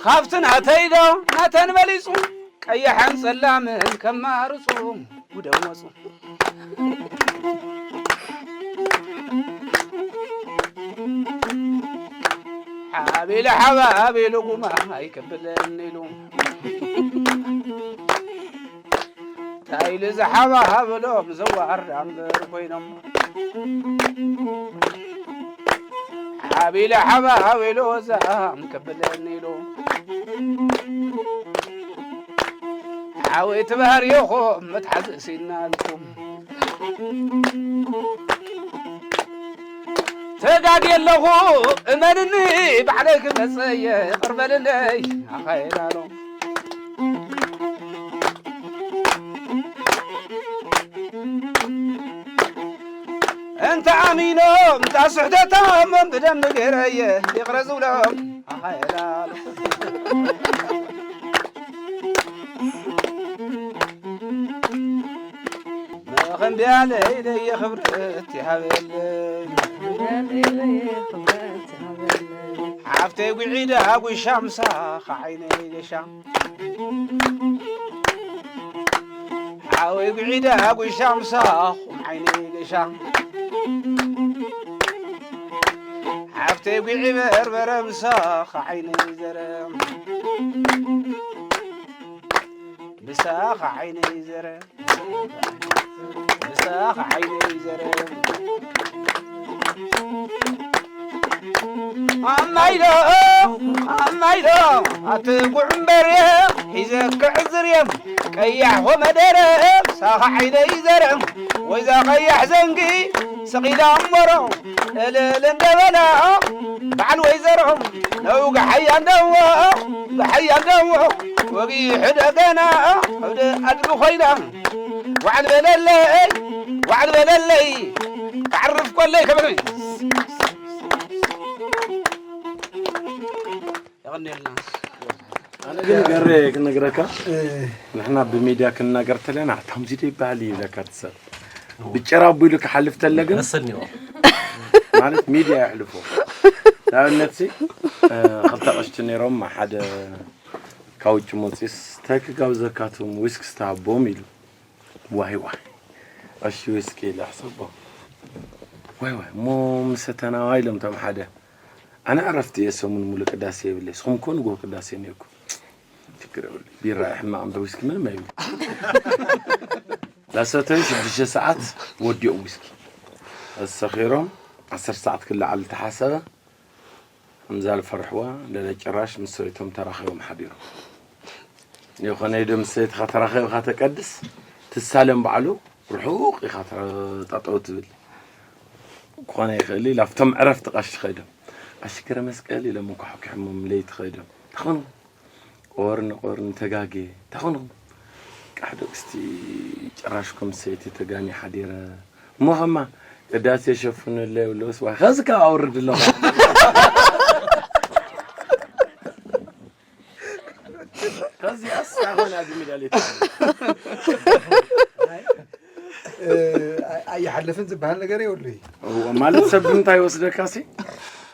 ካብቲ ናተይ ዶ ናተን በሊጹ፣ ቀይሕን ጸላምን ከማርጹ፣ ጉደው መጹ። ሓቢለ ሓባቢሉ ጉማ ኣይከብለን ኢሉ። ታይሊ ዝሓባሃብሎም ዘዋርዳ እምበር ኮይኖም። ሓቢለ ሓባሃብሎ ዛም ከብለን ኢሉ። ሓወይ ትባህር ኢኹም መትሓዚ ሲናልኩም። ተጋግ የለኹ እመንኒ ባዕለይ ክመጸየ ቅርበልለይ ኣኻይላሎ። እንተ ኣሚኖም እታ ስሕተቶም ብደም ገይረየ ይቕረ ዝብሎም ኣኻየላሉ። መኸንብያ ለይለየ ክብረት ይሃበለይ። ሓፍተይ ጉዒዳ ጉሻ ምሳኻ ዓይነይ ገሻ። ሓወይ ጉዒዳ ጉሻ ምሳኹም ዓይነይ ገሻ። ሓፍተይ ጉዒ በርበረ ምሳኻ ዓይነይ ዘረ። ምሳኻ ዓይነይ ዘረ። ምሳኻ ዓይነይ ዘረ። ኣማይዶ፣ ኣማይዶ፣ ኣቲ ጉዕምበርየ ሒዘ ክዕዝርየ፣ ቀያሕ ኮመደረ፣ ምሳኻ ዓይነይ ዘረ። ወይዛ ቀያሕ ዘንጊ ስቒላ እምበሮ፣ እልል እንደበላ፣ በዓል ወይዘሮ፣ ነው ገሓያ እንደዎ፣ ገሓያ እንደዎ፣ ወጊሑ ደገና፣ ኣብደ ኣድቢ ኮይና፣ ዋዕል በለለይ፣ ዋዕል በለለይ፣ ክዓርፍ ኮለይ ከበለይ። የቐንየልና። ግን ገሬ ክነግረካ፣ ንሕና ብሚድያ ክንናገር ተለና፣ "ከምዚ ዶ ይበሃል?" እዩ ይብለካ እቲ ሰብ። ብጭራ ኣቢሉ ክሓልፍ ተለ ግን፣ ረሰኒ እዩ። ማለት ሚድያ የሕልፎ። ንኣብነት ሲ፣ እ፣ ክልተ ቀሽቲ ነይሮም፣ ሓደ ካብ ውጭ መፂስ፣ "እንታይ ክጋብዘካትም ዊስኪ ዝተሃቦም?" ኢሉ። "ዋይ ዋይ፣ ቀሺ ዊስኪ" ኢለ ኣሕሰቦ። "ዋይ ዋይ፣ እሞ ምሰተና?" ኢሎም እቶም ሓደ። "ኣነ ዕረፍቲ እየ፣ ሰሙን ሙሉ ቅዳሴ የብለይ። ንስኹም እኮ ንግሆ ቅዳሴ እኒኦኩም። ችግር የብሉን። ቢራ ሕማቕ እምበር ዊስኪ ምንም ኣይብሉ." ላሰተዩ ሽዱሽተ ሰዓት ወዲኦም ዊስኪ። ኣሰኺሮም ዓሰርተ ሰዓት ክለዓል ተሓሰበ። ከምዛ ዝፈርሕዋ ለለ ጭራሽ ምስ ሰበይቶም ተራኺቦም ሓዲሮም። የኾነ ኢዶ ምስ ሰበይትኻ ተራኺብካ ተቀድስ፣ ትሳለም ባዕሉ ርሑቕ ኢኻ ትረ-፣ ጠጠው ትብል። ክኾነ ይኽእል ኢላ ኣብቶም ዕረፍቲ ቀሺ ኸይዶም። "ቀሺ ገረ መስቀል" ኢሎም እንኳሕኲሖሞም ለይቲ ኸይዶም። "እንታይ ኾንኹም? ቆርኒ ቆርኒ ተጋግየ። እንታይ ኾንኹም?" "ቃሕ ደቅስቲ ጭራሽ ከም ሰይቲ ተጋኒ ሓዲረ። እሞ ኸማ ቅዳሴ ሸፍኑለይ" ብለውስ፣ "ዋይ፣ ኸዚ ካብ ኣውርድ ኣለኹ።" ከዚኣስ ኣይኮነ ኣብዚ ሚድያ ለይቲ። እ፣ ኣይ-፣ ኣይሓልፍን ዝበሃል ነገር የብሉ እዩ። እዎ፣ ማለት ሰብ ብምንታይ ይወስደካ ሲ?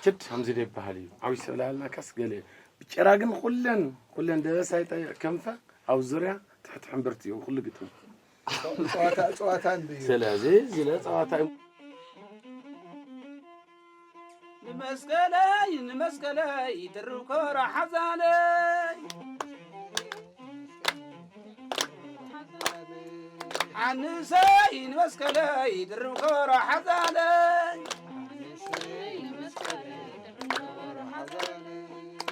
ችድ፣ ከምዚ ዶ ይበሃል እዩ? ዓብይ ሰብ ላልናካስ ገለ። ብጭራ ግን ኩለን፣ ኩለን ደበሳይ ጠይቕ ከንፈ ኣብ ዙርያ ትሕቲ ሕምብርቲ እዩ ኩሉ ግጥም። ጸዋታ፣ ጸዋታ እንድዩ። ስለዚ፣ ዝለ ጸዋታ እዩ። መስቀለይ ንመስቀለይ ድርብ ኮራ ሓዛለይ ሓንሰይ ንመስቀለይ ድርብ ኮራ ሓዛለይ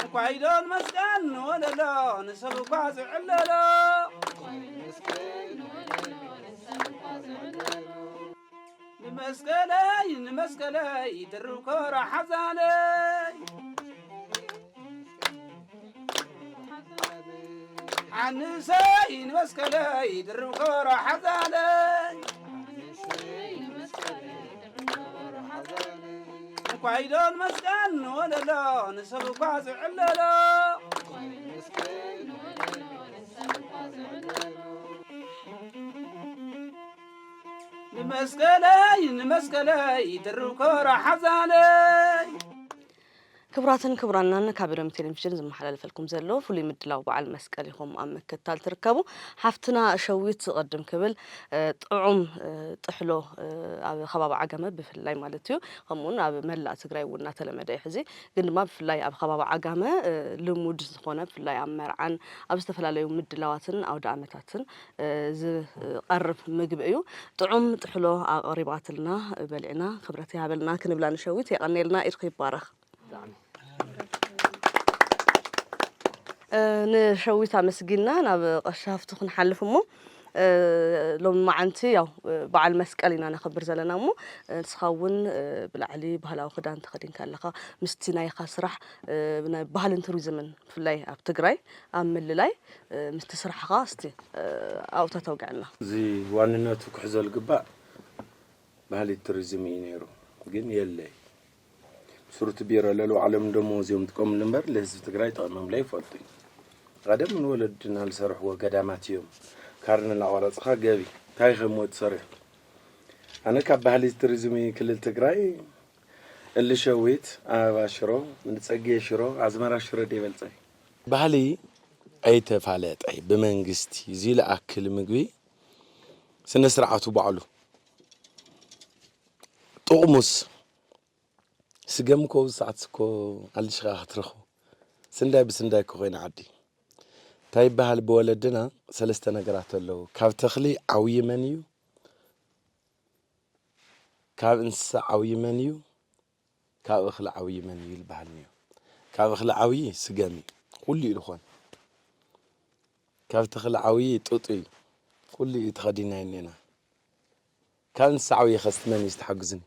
እንኳይዶን መስቀል ንወለሎ ንሰብ እኳ ዝዕለሎ ንመስቀለይ ንመስቀለይ ድርብ ኮራ ሓዛለይ ሓንሰይ ንመስቀለይ ድርብ ኮራ ሓዛለይ እንኳይዶን መስቀል ንወለሎ ንሰብ እኳ ዝዕለሎ ንመስቀለይ ንመስቀለይ ድርብ ኮራ ሓዛለይ ክቡራትን ክቡራናን ካብ ሮሚ ቴሌቪዥን ዝመሓላለፈልኩም ዘሎ ፍሉይ ምድላው በዓል መስቀል ኢኹም ኣብ ምክትታል ትርከቡ። ሓፍትና ሸዊት ዝቐድም ክብል ጥዑም ጥሕሎ ኣብ ከባቢ ዓጋመ ብፍላይ ማለት እዩ፣ ከምኡውን ኣብ መላእ ትግራይ እውን እናተለመደ እዩ ሕዚ። ግን ድማ ብፍላይ ኣብ ከባቢ ዓጋመ ልሙድ ዝኾነ ብፍላይ ኣብ መርዓን ኣብ ዝተፈላለዩ ምድላዋትን ኣውደ ዓመታትን ዝቐርብ ምግቢ እዩ። ጥዑም ጥሕሎ ኣቕሪባትልና በሊዕና ክብረት ይሃበልና ክንብላ ንሸዊት። የቐኔልና፣ ኢድኺ ይባረኽ። ንሸዊት ኣመስጊና ናብ ቀሺ ሃፍቱ ክንሓልፍ እሞ ሎሚ መዓንቲ ያው በዓል መስቀል ኢና ነኽብር ዘለና እሞ ንስኻ እውን ብላዕሊ ባህላዊ ክዳን ተኸዲንካ ኣለኻ ምስቲ ናይኻ ስራሕ ናይ ባህልን ቱሪዝምን ብፍላይ ኣብ ትግራይ ኣብ ምልላይ ምስቲ ስራሕኻ እስቲ ኣብኡ ተተውግዐልና። እዚ ዋንነቱ ክሕዞ ዝግባእ ባህሊ ቱሪዝም እዩ ነይሩ ግን የለይ ሱርቲ ቢሮ ለሉ ዓለም ደሞ እዚኦም ጥቀምሉ እምበር ለህዝቢ ትግራይ ጠቕሞም ለይፈልጡ እዩ። ቀደም ንወለድና ዝሰርሕዎ ገዳማት እዮም። ካርኒ እናቆረፅኻ ገቢ እንታይ ከም ወዲ ሰሪሑ ኣነ ካብ ባህሊ ቱሪዝም ክልል ትግራይ እሊ ሸዊት ኣበባ ሽሮ ንፀጌ ሽሮ ኣዝመራ ሽሮ ደይበልፀ ባህሊ ኣይተፋለጠይ ብመንግስቲ እዚ ለኣክል ምግቢ ስነ ስርዓቱ ባዕሉ ጥቕሙስ ስገም እኮ ኣብዚ ሰዓት እኮ ኣልሽኻ ክትረኽቦ ስንዳይ ብስንዳይ እኮ ኮይና ዓዲ እንታይ ይበሃል ብወለድና ሰለስተ ነገራት ኣለዉ ካብ ተኽሊ ዓብዪ መን እዩ ካብ እንስሳ ዓብዪ መን እዩ ካብ እኽሊ ዓብዪ መን እዩ ይልበሃል ነይሩ ካብ እኽሊ ዓብዪ ስገም እዩ ኩሉ እዩ ዝኾን ካብ ተኽሊ ዓብዪ ጡጥ እዩ ኩሉ እዩ ተኸዲናዮ እኒኤና ካብ እንስሳ ዓብዪ ኸስቲ መን እዩ ዝተሓግዝኒ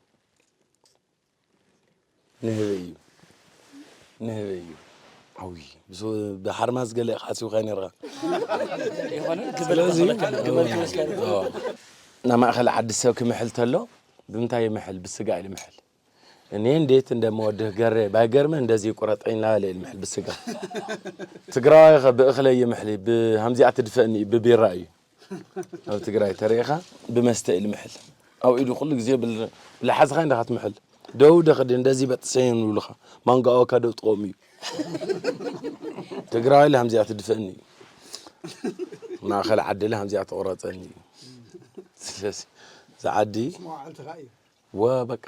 ንህበይ እዩ ንህበይ እዩ ዓብዪ ብሓርማዝ ገለ ኢኻ ሓሲብካ ነርካ ስለዚ ናብ ማእኸል ዓዲ ሰብ ክምሕል ተሎ ብምንታይ ይምሕል ብስጋ እዩ ልምሕል እኔ እንዴት እንደምወድህ ገሬ ባይገርምህ እንደዚህ ቁረጠኝ ላለ ይልምሕል ብስጋ ትግራዋይ ኸ ብእኽለ ይምሕል ብሃምዚኣ ትድፈእኒ ብቢራ እዩ ኣብ ትግራይ ተሪእኻ ብመስተ እዩ ልምሕል ኣብ ኢዱ ኩሉ ግዜ ብልሓዝኻ እንዳ ክትምሕል ደው ደኽዲ እንደዚህ በጥሰ ይብሉኻ ማንጎ ኣቮካዶ ጥቆም እዩ ትግራዋይ ለሃምዚኣ ትድፈእኒ እዩ ማእኸል ዓዲ ለሃምዚኣ ትቑረፀኒ እዩ ስለዚ እዚ ዓዲ ወበቃ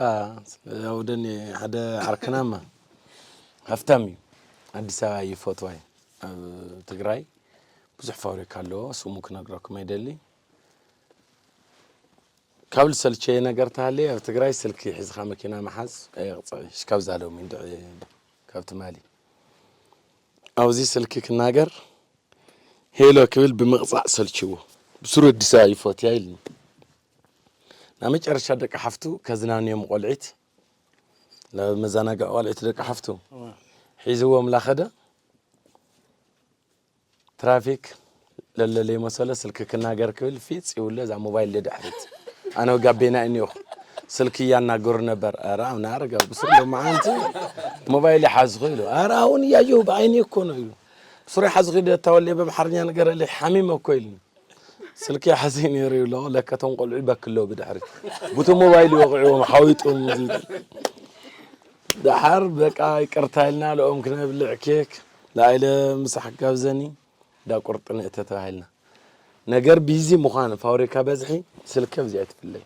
ወደኒ ሓደ ዓርክናማ ሃፍታም እዩ ኣዲስ ኣበባ ይፈትዋ እዩ ኣብ ትግራይ ብዙሕ ፋብሪካ ኣለዎ ስሙ ክነግረኩም ኣይደሊ ካብ ዝሰልቸየ ነገር ተሃለየ ኣብ ትግራይ ስልኪ ሒዝኻ መኪና ምሓዝ ኣየቕፅዕ ሽካብዛ ሎሚ እንድዒ ካብ ትማሊ ኣብዚ ስልኪ ክናገር ሄሎ ክብል ብምቕፃዕ ሰልችዎ ብስሩ ኣዲስ ኣበባ ይፈትያ ኢልኒ ናብ መጨረሻ ደቂ ሓፍቱ ከዝናንዮም ቆልዒት ናብ መዘናግዒ ቆልዒት ደቂ ሓፍቱ ሒዝዎም ላኸደ ትራፊክ ለለለይ መሰለ ስልኪ ክናገር ክብል ፊፅ ይውለ እዛ ሞባይል ደድሕሪት ኣነ ጋቤና እኒኦኹ ስልኪ እያናገሩ ነበር ኧረ ኣምና ኣረጋ ብስር ሎማዓንቲ ሞባይል ይሓዝኹ ኢሉ ኧረ ኣውን እያየሁ ብዓይኒ እኮ ነው ኢሉ ስሩ ይሓዝኹ ኢሉ እታወለ በምሓርኛ ንገረለይ ሓሚመ እኮ ኢሉኒ ስልኪ ሓዘይ ነይሩ ይብሎ ለከቶም ቆልዑ ይበክሎ ብድሕሪ ቡቲ ሞባይል ይወቕዕዎም ሓዊጦም ዝብል ደሓር በቃ ይቅርታ ኢልና ልኦም ክነብልዕ ኬክ ላኢለ ምሳሕ ጋብዘኒ ዳ ቁርጢ ንእተ ተባሂልና ነገር ቢዚ ምዃን ፋብሪካ በዝሒ ስልኪ ኣብዚኣ ትፍለይ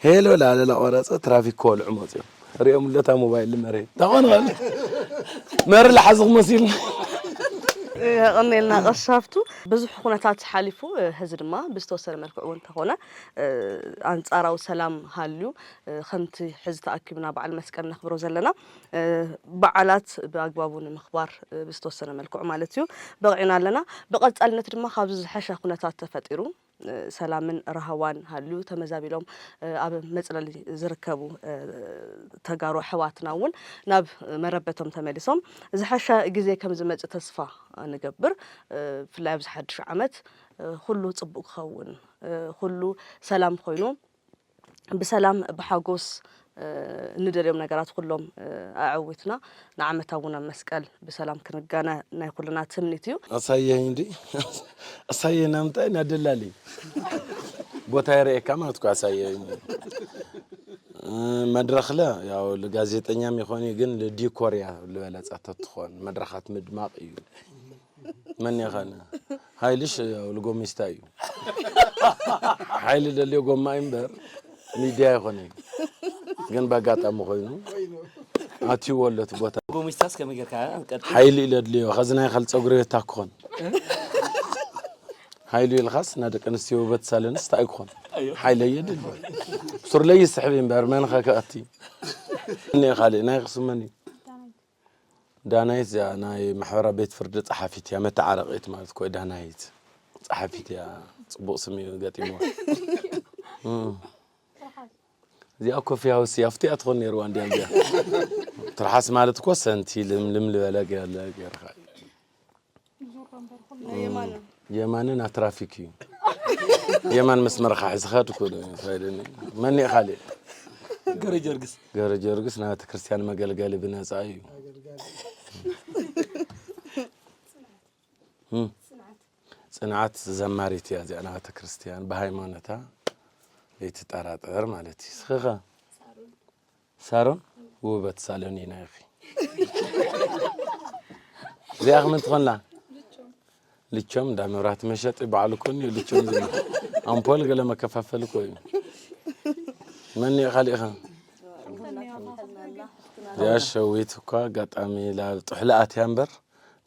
ሄሎ ላለ ላቆረፀ ትራፊክ ከወልዑ መፅኦም ሪኦም ለታ ሞባይል መሬት ታኾን ቃል መሪ ለሓዝኽ መሲል የቐኔልና ቀሻፍቱ ብዙሕ ኩነታት ሓሊፉ፣ ሕዚ ድማ ብዝተወሰነ መልክዑ እውን እንተኾነ ኣንጻራዊ ሰላም ሃልዩ፣ ከምቲ ሕዚ ተኣኪብና በዓል መስቀል ነኽብሮ ዘለና በዓላት ብኣግባቡ ንምኽባር ብዝተወሰነ መልክዑ ማለት እዩ በቕዒና ኣለና። ብቐጻልነት ድማ ካብዚ ዝሐሸ ኩነታት ተፈጢሩ ሰላምን ራህዋን ሃልዩ ተመዛቢሎም ኣብ መፅለሊ ዝርከቡ ተጋሩ ኣሕዋትና እውን ናብ መረበቶም ተመሊሶም ዝሐሸ ግዜ ከም ዝመፅእ ተስፋ ንገብር። ብፍላይ ኣብዚ ሓድሽ ዓመት ኩሉ ፅቡቅ ክኸውን፣ ኩሉ ሰላም ኮይኑ ብሰላም ብሓጎስ እንደልዮም ነገራት ኩሎም ኣዐዊትና ንዓመታ እውን ኣብ መስቀል ብሰላም ክንገነ ናይ ኩልና ትምኒት እዩ። ኣሳየኝ እንዲ ኣሳየ ናምታይ ናደላሊ ቦታ ይረኤካ ማለት እኮ ኣሳየ መድረክለ ያው ለጋዜጠኛም ይኾን ግን ለዲኮር እያ ዝበለጸት ትኾን መድረኻት ምድማቕ እዩ። መን ይኸነ ሃይልሽ ያው ልጎሚስታ እዩ። ሓይሊ ደልዮ ጎማ እዩ እምበር ሚድያ ይኾነ እዩ። ግን በአጋጣሚ ኮይኑ ኣትይዎ ኣሎ እቲ ቦታ። ጎሚስታስ ከመይ ጌርካ ቀጥል? ሓይሊ እዩ ለድልዮ ከዚ ናይ ኻል ፀጉሪ ቤታ ክኾን ሓይሉ ኢልኻስ ና ደቂ ኣንስትዮ ውበት ሳለንስ እንታይ ክኾን ሓይለየ ድል ሱርለይ ይስሕብ እምበር መን ኸ ክኣቲ እኔ ካልእ ናይ ክስመኒ ዳናይት እዚኣ ናይ ማሕበራዊ ቤት ፍርዲ ጸሓፊት እያ፣ መተዓረቒት ማለት እኮ ዳናይት ጸሓፊት እያ። ጽቡቕ ስም እዩ ገጢምዋ። እዚኣ ኮፊ ሃውስ እያ፣ ፍቱያ ትኾን ነይርዋ እንድያ እዚኣ። ትርሓስ ማለት እኮ ሰንቲ ልምልም ልበለ ገለ ገይርካ እዩ። የማነ ና ትራፊክ እዩ። የማን መስመርኻ ሒዝኻ ትኮ ትኸይድኒ መን እዩ ካልእ ገረ ጀርግስ ገረ ጀርግስ ናይ ቤተክርስትያን መገልገሊ ብነፃ እዩ። እም። ፅንዓት ዘማሪት እያ እዚኣ ናይ ቤተክርስትያን ብሃይማኖታ ዘይትጠራጠር ማለት እዩ። ስኽኸ ሳሮን ውበት ሳሎን ኢና ኢኺ። እዚኣኽ ምን ትኾንላ? ልቾም እንዳ መብራህቲ መሸጢ በዓል እኮ እኒኦ ልቾም ዝብል ኣምፖል ገለ መከፋፈሊ እኮ እዩ። መን እዩ ካሊእኻ? እዚኣ ሸዊት እኳ ኣጋጣሚ ኢላ ጥሕሊ ኣትያ እምበር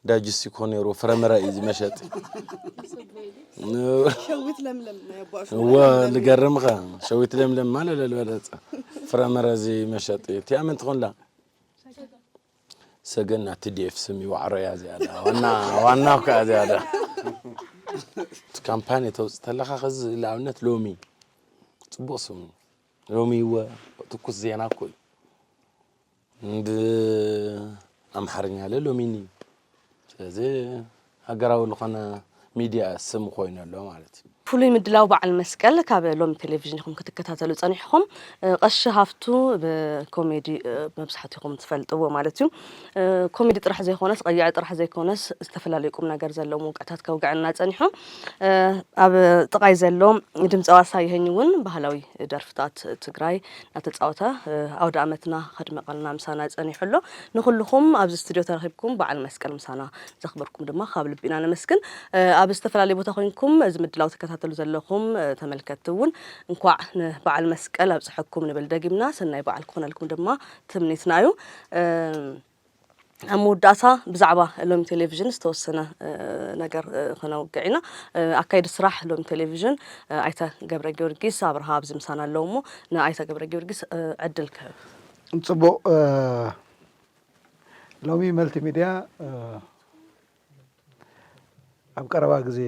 ዳጅስ እኮ ነይሩ ፍረምረ እዩ እዚ መሸጢ። ሸዊት ለምለም ናይ ኣቦኣ ሽሙ እወ ልገርምኻ ሸዊት ለምለም ማለት ለልበለፀ ፍረምረ እዚ መሸጢ እቲኣ መን ትኾንላ? ሰገን ናይ ቲ ዲ ኤፍ ስም እዩ ዋዕሮ እያ እዚኣ ዋና ዋና እኮ እያ እዚኣ እቲ ካምፓኒ ተውፅእ ተለካ ከዚ ንኣብነት ሎሚ ፅቡቅ ስም እዩ ሎሚ እወ ትኩስ ዜና እኮ እዩ ብ ኣምሓርኛ ለ ሎሚኒ ስለዚ ሃገራዊ ዝኾነ ሚድያ ስም ኮይኑ ኣሎ ማለት እዩ። ፍሉይ ምድላው በዓል መስቀል ካብ ሎሚ ቴሌቪዥን ኢኹም ክትከታተሉ ጸኒሕኹም። ቀሺ ሃፍቱ ብኮሜዲ መብዛሕትኹም ትፈልጥዎ ማለት እዩ። ኮሜዲ ጥራሕ ዘይኮነስ ቀያዒ ጥራሕ ዘይኮነስ ዝተፈላለዩ ቁም ነገር ዘለዎም ውግዕታት ከውግዐና ጸኒሑ። ኣብ ጥቓይ ዘሎ ድምፃዊ ኣሳየኸኝ እውን ባህላዊ ደርፍታት ትግራይ እናተፃወተ ኣውደ ኣመትና ከድምቐልና ምሳና ፀኒሑ ኣሎ። ንኹልኹም ኣብዚ ስቱድዮ ተረኺብኩም በዓል መስቀል ምሳና ዘኽበርኩም ድማ ካብ ልቢ ኢና ነመስግን። ኣብ ዝተፈላለየ ቦታ ኮይንኩም እዚ ምድላው ትከታተሉ ዘለኹም ተመልከትቲ እውን እንኳዕ ንበዓል መስቀል ኣብፀሐኩም ንብል ደጊምና። ሰናይ በዓል ክኾነልኩም ድማ ትምኒትና እዩ። ኣብ መወዳእታ ብዛዕባ ሎሚ ቴሌቪዥን ዝተወሰነ ነገር ከነውግዕ ኢና። ኣካይዲ ስራሕ ሎሚ ቴሌቪዥን ኣይተ ገብረጊዮርጊስ ኣብርሃ ኣብዚ ምሳና ኣለዉ እሞ ንኣይተ ገብረጊዮርጊስ ዕድል ክህብ። ጽቡቕ። ሎሚ መልቲ ሚድያ ኣብ ቀረባ ግዜ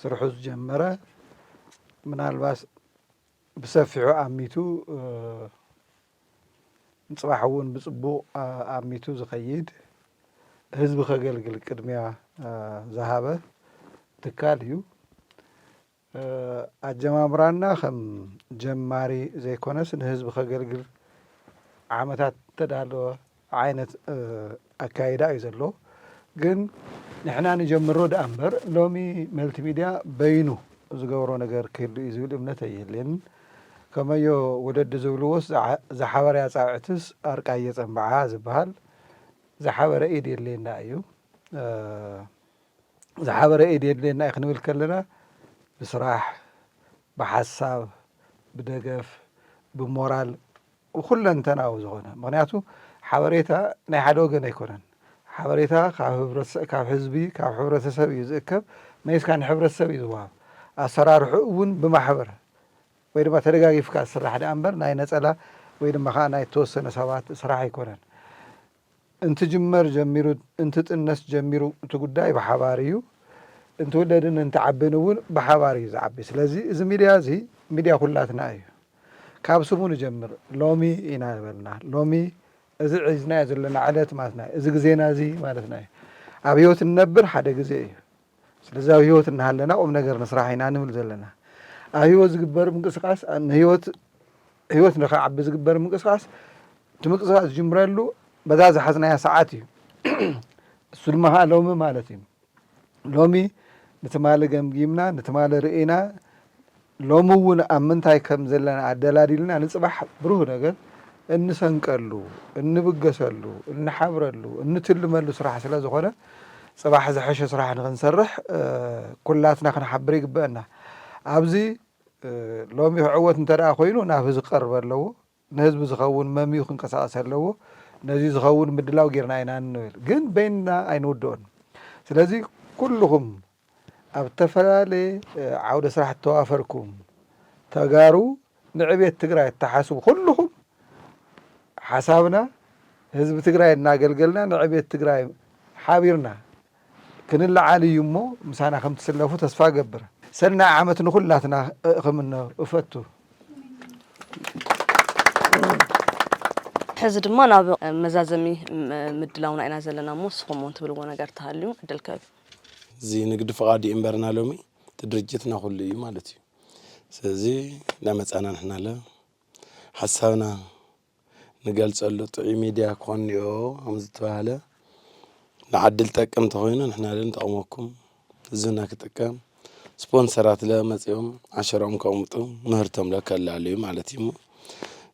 ስርሑ ዝጀመረ ምናልባት ብሰፊሑ ኣሚቱ ንፅባሕ እውን ብፅቡቕ ኣሚቱ ዝኸይድ ህዝቢ ከገልግል ቅድሚያ ዝሃበ ትካል እዩ። ኣጀማምራና ከም ጀማሪ ዘይኮነስ ንህዝቢ ከገልግል ዓመታት ተዳለወ ዓይነት ኣካይዳ እዩ ዘሎ። ግን ንሕና ንጀምሮ ደኣ እምበር ሎሚ መልቲሚድያ በይኑ ዝገብሮ ነገር ክህሉ እዩ ዝብል እምነት ኣይህልየንን። ከመዮ ወለዲ ዝብልዎስ ዝሓበረ ኣጻብዕትስ ኣርቃ እየጸንብዓ ዝበሃል ዝሓበረ ኢድ የድልየና እዩ። ዝሓበረ ኢድ የድልየና እዩ ክንብል ከለና ብስራሕ፣ ብሓሳብ፣ ብደገፍ፣ ብሞራል ኩለንተናዊ ዝኾነ፣ ምኽንያቱ ሓበሬታ ናይ ሓደ ወገን ኣይኮነን። ሓበሬታ ካብ ህብረተሰ-፣ ካብ ህዝቢ፣ ካብ ሕብረተሰብ እዩ ዝእከብ። መይስካ ንሕብረተሰብ እዩ ዝወሃብ። ኣሰራርሑ እውን ብማሕበር ወይ ድማ ተደጋጊፍካ ዝስራሕ ደኣ እምበር ናይ ነጸላ ወይ ድማ ከዓ ናይ ተወሰነ ሰባት ስራሕ ኣይኮነን። እንትጅመር ጀሚሩ እንትጥነስ ጀሚሩ እቲ ጉዳይ ብሓባር እዩ። እንትውለድን እንትዓብን እውን ብሓባር እዩ ዝዓቢ። ስለዚ እዚ ሚድያ እዚ ሚድያ ኩላትና እዩ። ካብ ስሙ ንጀምር። ሎሚ ኢና በልና። ሎሚ እዚ ሒዝናዮ ዘለና ዕለት ማለትና እዩ። እዚ ግዜና እዚ ማለትና እዩ። ኣብ ህይወት እንነብር ሓደ ግዜ እዩ። ስለዚ ኣብ ህይወት እናሃለና ቁም ነገር ንስራሕ ኢና ንብል ዘለና። ኣብ ህይወት ዝግበር ምንቅስቃስ ንህይወት ህይወት ንኸዓቢ ዝግበር ምንቅስቃስ እቲ ምንቅስቃስ ዝጅምረሉ በዛ ዝሓዝናያ ሰዓት እዩ። እሱ ድማ ከዓ ሎሚ ማለት እዩ። ሎሚ ንትማሊ ገምጊምና ንትማሊ ርኢና ሎሚ እውን ኣብ ምንታይ ከም ዘለና ኣደላዲልና ንፅባሕ ብሩህ ነገር እንሰንቀሉ፣ እንብገሰሉ፣ እንሓብረሉ፣ እንትልመሉ ስራሕ ስለ ዝኾነ ፅባሕ ዝሐሸ ስራሕ ንክንሰርሕ ኩላትና ክንሓብር ይግበአና። ኣብዚ ሎሚ ክዕወት እንተ ደኣ ኮይኑ ናብ ህዝቢ ክቐርብ ኣለዎ። ንህዝቢ ዝኸውን መምዩ ክንቀሳቐስ ኣለዎ። ነዚ ዝኸውን ምድላው ጌርና ኢና እንብል። ግን በይንና ኣይንውድኦን። ስለዚ ኩልኹም ኣብ ዝተፈላለየ ዓውደ ስራሕ እተዋፈርኩም ተጋሩ ንዕቤት ትግራይ እተሓስቡ ኩልኹም ሓሳብና ህዝቢ ትግራይ እናገልገልና ንዕቤት ትግራይ ሓቢርና ክንለዓል እዩ እሞ ምሳና ከም ትስለፉ ተስፋ እገብር። ሰናይ ዓመት ንኹላትና ክምነ እፈቱ። ሕዚ ድማ ናብ መዛዘሚ ምድላውና ኢና ዘለና እሞ ንስኹም እውን ትብልዎ ነገር ተሃልዩ ዕድል ክህብ። እዚ ንግዲ ፍቓድ እዩ እምበርና ሎሚ እቲ ድርጅትና ኩሉ እዩ ማለት እዩ። ስለዚ እናመፃና ንሕና ለ ሓሳብና ንገልፀሉ ጥዑይ ሚድያ ክኾን እኒኦ ከምዝተባህለ ንዓዲ ዝጠቅም እንተኾይኑ ንሕና ለ ንጠቕመኩም ህዝብና ክጥቀም ስፖንሰራት ለ መፂኦም ዓሸራኦም ከቕምጡ ምህርቶም ለ ከላልዩ ማለት እዩ እሞ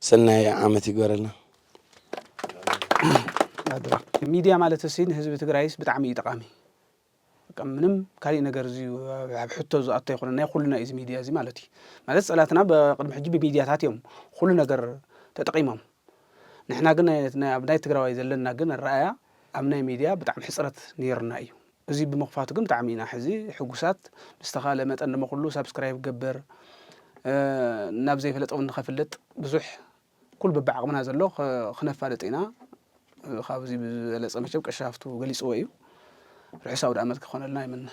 ሰናይ ዓመት ይግበረልና። ሚድያ ማለት እሲ ንህዝቢ ትግራይስ ብጣዕሚ እዩ ጠቃሚ። በቃ ምንም ካሊእ ነገር እዚ ኣብ ሕቶ ዝኣቶ ኣይኮነን። ናይ ኩልና እዩ እዚ ሚድያ እዚ ማለት እዩ። ማለት ፀላትና ብቅድሚ ሕጂ ብሚድያታት እዮም ኩሉ ነገር ተጠቂሞም። ንሕና ግን ናይ- ናይ- ኣብ ናይ ትግራዋይ ዘለና ግን ኣረኣያ ኣብ ናይ ሚድያ ብጣዕሚ ሕፅረት ነይርና እዩ። እዚ ብምኽፋቱ ግን ብጣዕሚ ኢና ሕዚ ሕጉሳት። ብዝተኻለ መጠን ድማ ኩሉ ሳብስክራይብ ገበር ናብ ዘይፈለጠ እውን ንኸፍልጥ ብዙሕ ኩሉ በብዓቕምና ዘሎ ክነፋልጥ ኢና። ካብዚ ብዝበለፀ መቸም ቀሺ ሃፍቱ ገሊፅዎ እዩ። ርሑስ ኣውደኣመት ክኾነልና ይምነ።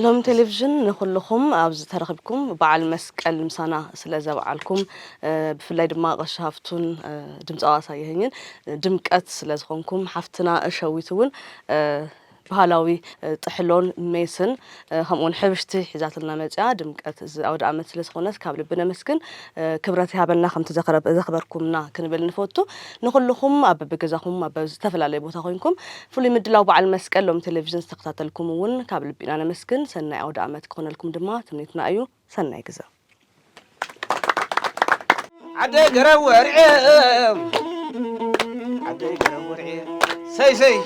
ሎሚ ቴሌቪዥን ንኩልኹም ኣብዚ ተረኺብኩም በዓል መስቀል ምሳና ስለ ዘብዓልኩም ብፍላይ ድማ ቀሺ ሃፍቱን ድምፃዊ ኣሳየህኝን ድምቀት ስለ ዝኾንኩም ሓፍትና ሸዊት እውን ባህላዊ ጥሕሎን ሜስን ከምኡውን ሕብሽቲ ሒዛትልና መፅያ ድምቀት እዚ ኣውደ ኣመት ስለ ዝኾነት ካብ ልቢ ነመስግን። ክብረት ይሃበልና ከምቲ ዘኽበርኩምና ክንብል ንፈቱ። ንኹልኹም ኣብ በብገዛኹም ኣብ ዝተፈላለየ ቦታ ኮይንኩም ፍሉይ ምድላው በዓል መስቀል ሎም ቴሌቪዥን ዝተኸታተልኩም እውን ካብ ልቢ ኢና ነመስግን። ሰናይ ኣውደ ኣመት ክኾነልኩም ድማ ትምኒትና እዩ። ሰናይ ግዘ። ዓደይ ገረብ ወርዒ ዓደይ ገረብ ወርዒ ሰይ ሰይ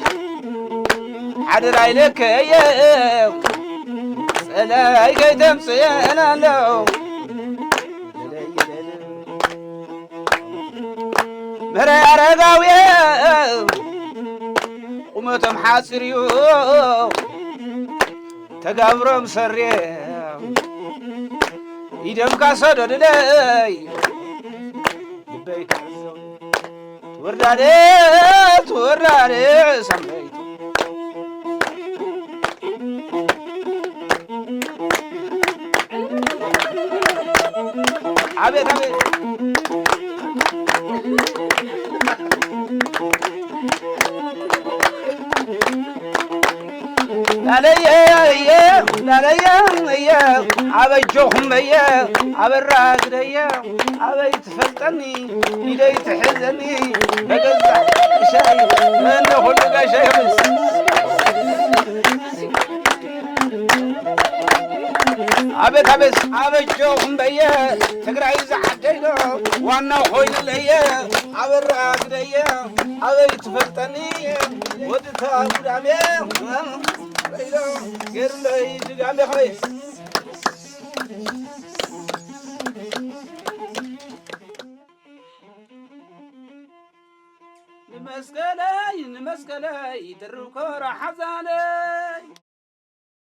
ሓደራ ኢለከየ ጸላይ ከይተምጽየን ኣለዉ መረ ኣረጋዊ ቁመቶም ሓፂር እዩ ተጋብሮም ሰሬ ኢደምካ ሰደድለይ ልበይ ክሕዞ ትወርዳደ ትወርዳደ ሰንበይቱ ኣቤት ኣቤት ላለየ ላለየ ኣበጆኹም በየ ኣበራግደየ ኣበይ ትፈልጠኒ ኢደይ ትሕዘኒ በገዛ ሻይ እንደ ኩሉ ጋሻ ይምስ ኣቤት ኣቤት ኣበጆኹም በየ ትግራይ ዝዓደይዶ ዋና ኮይኑለየ ኣበራግደየ ኣበይ ትፈልጠኒ ወድታ ጉዳሜ ገርለይ ድጋሜ ኸይ መስቀለይ ንመስቀለይ ድርብ ኮራ ሓዛነይ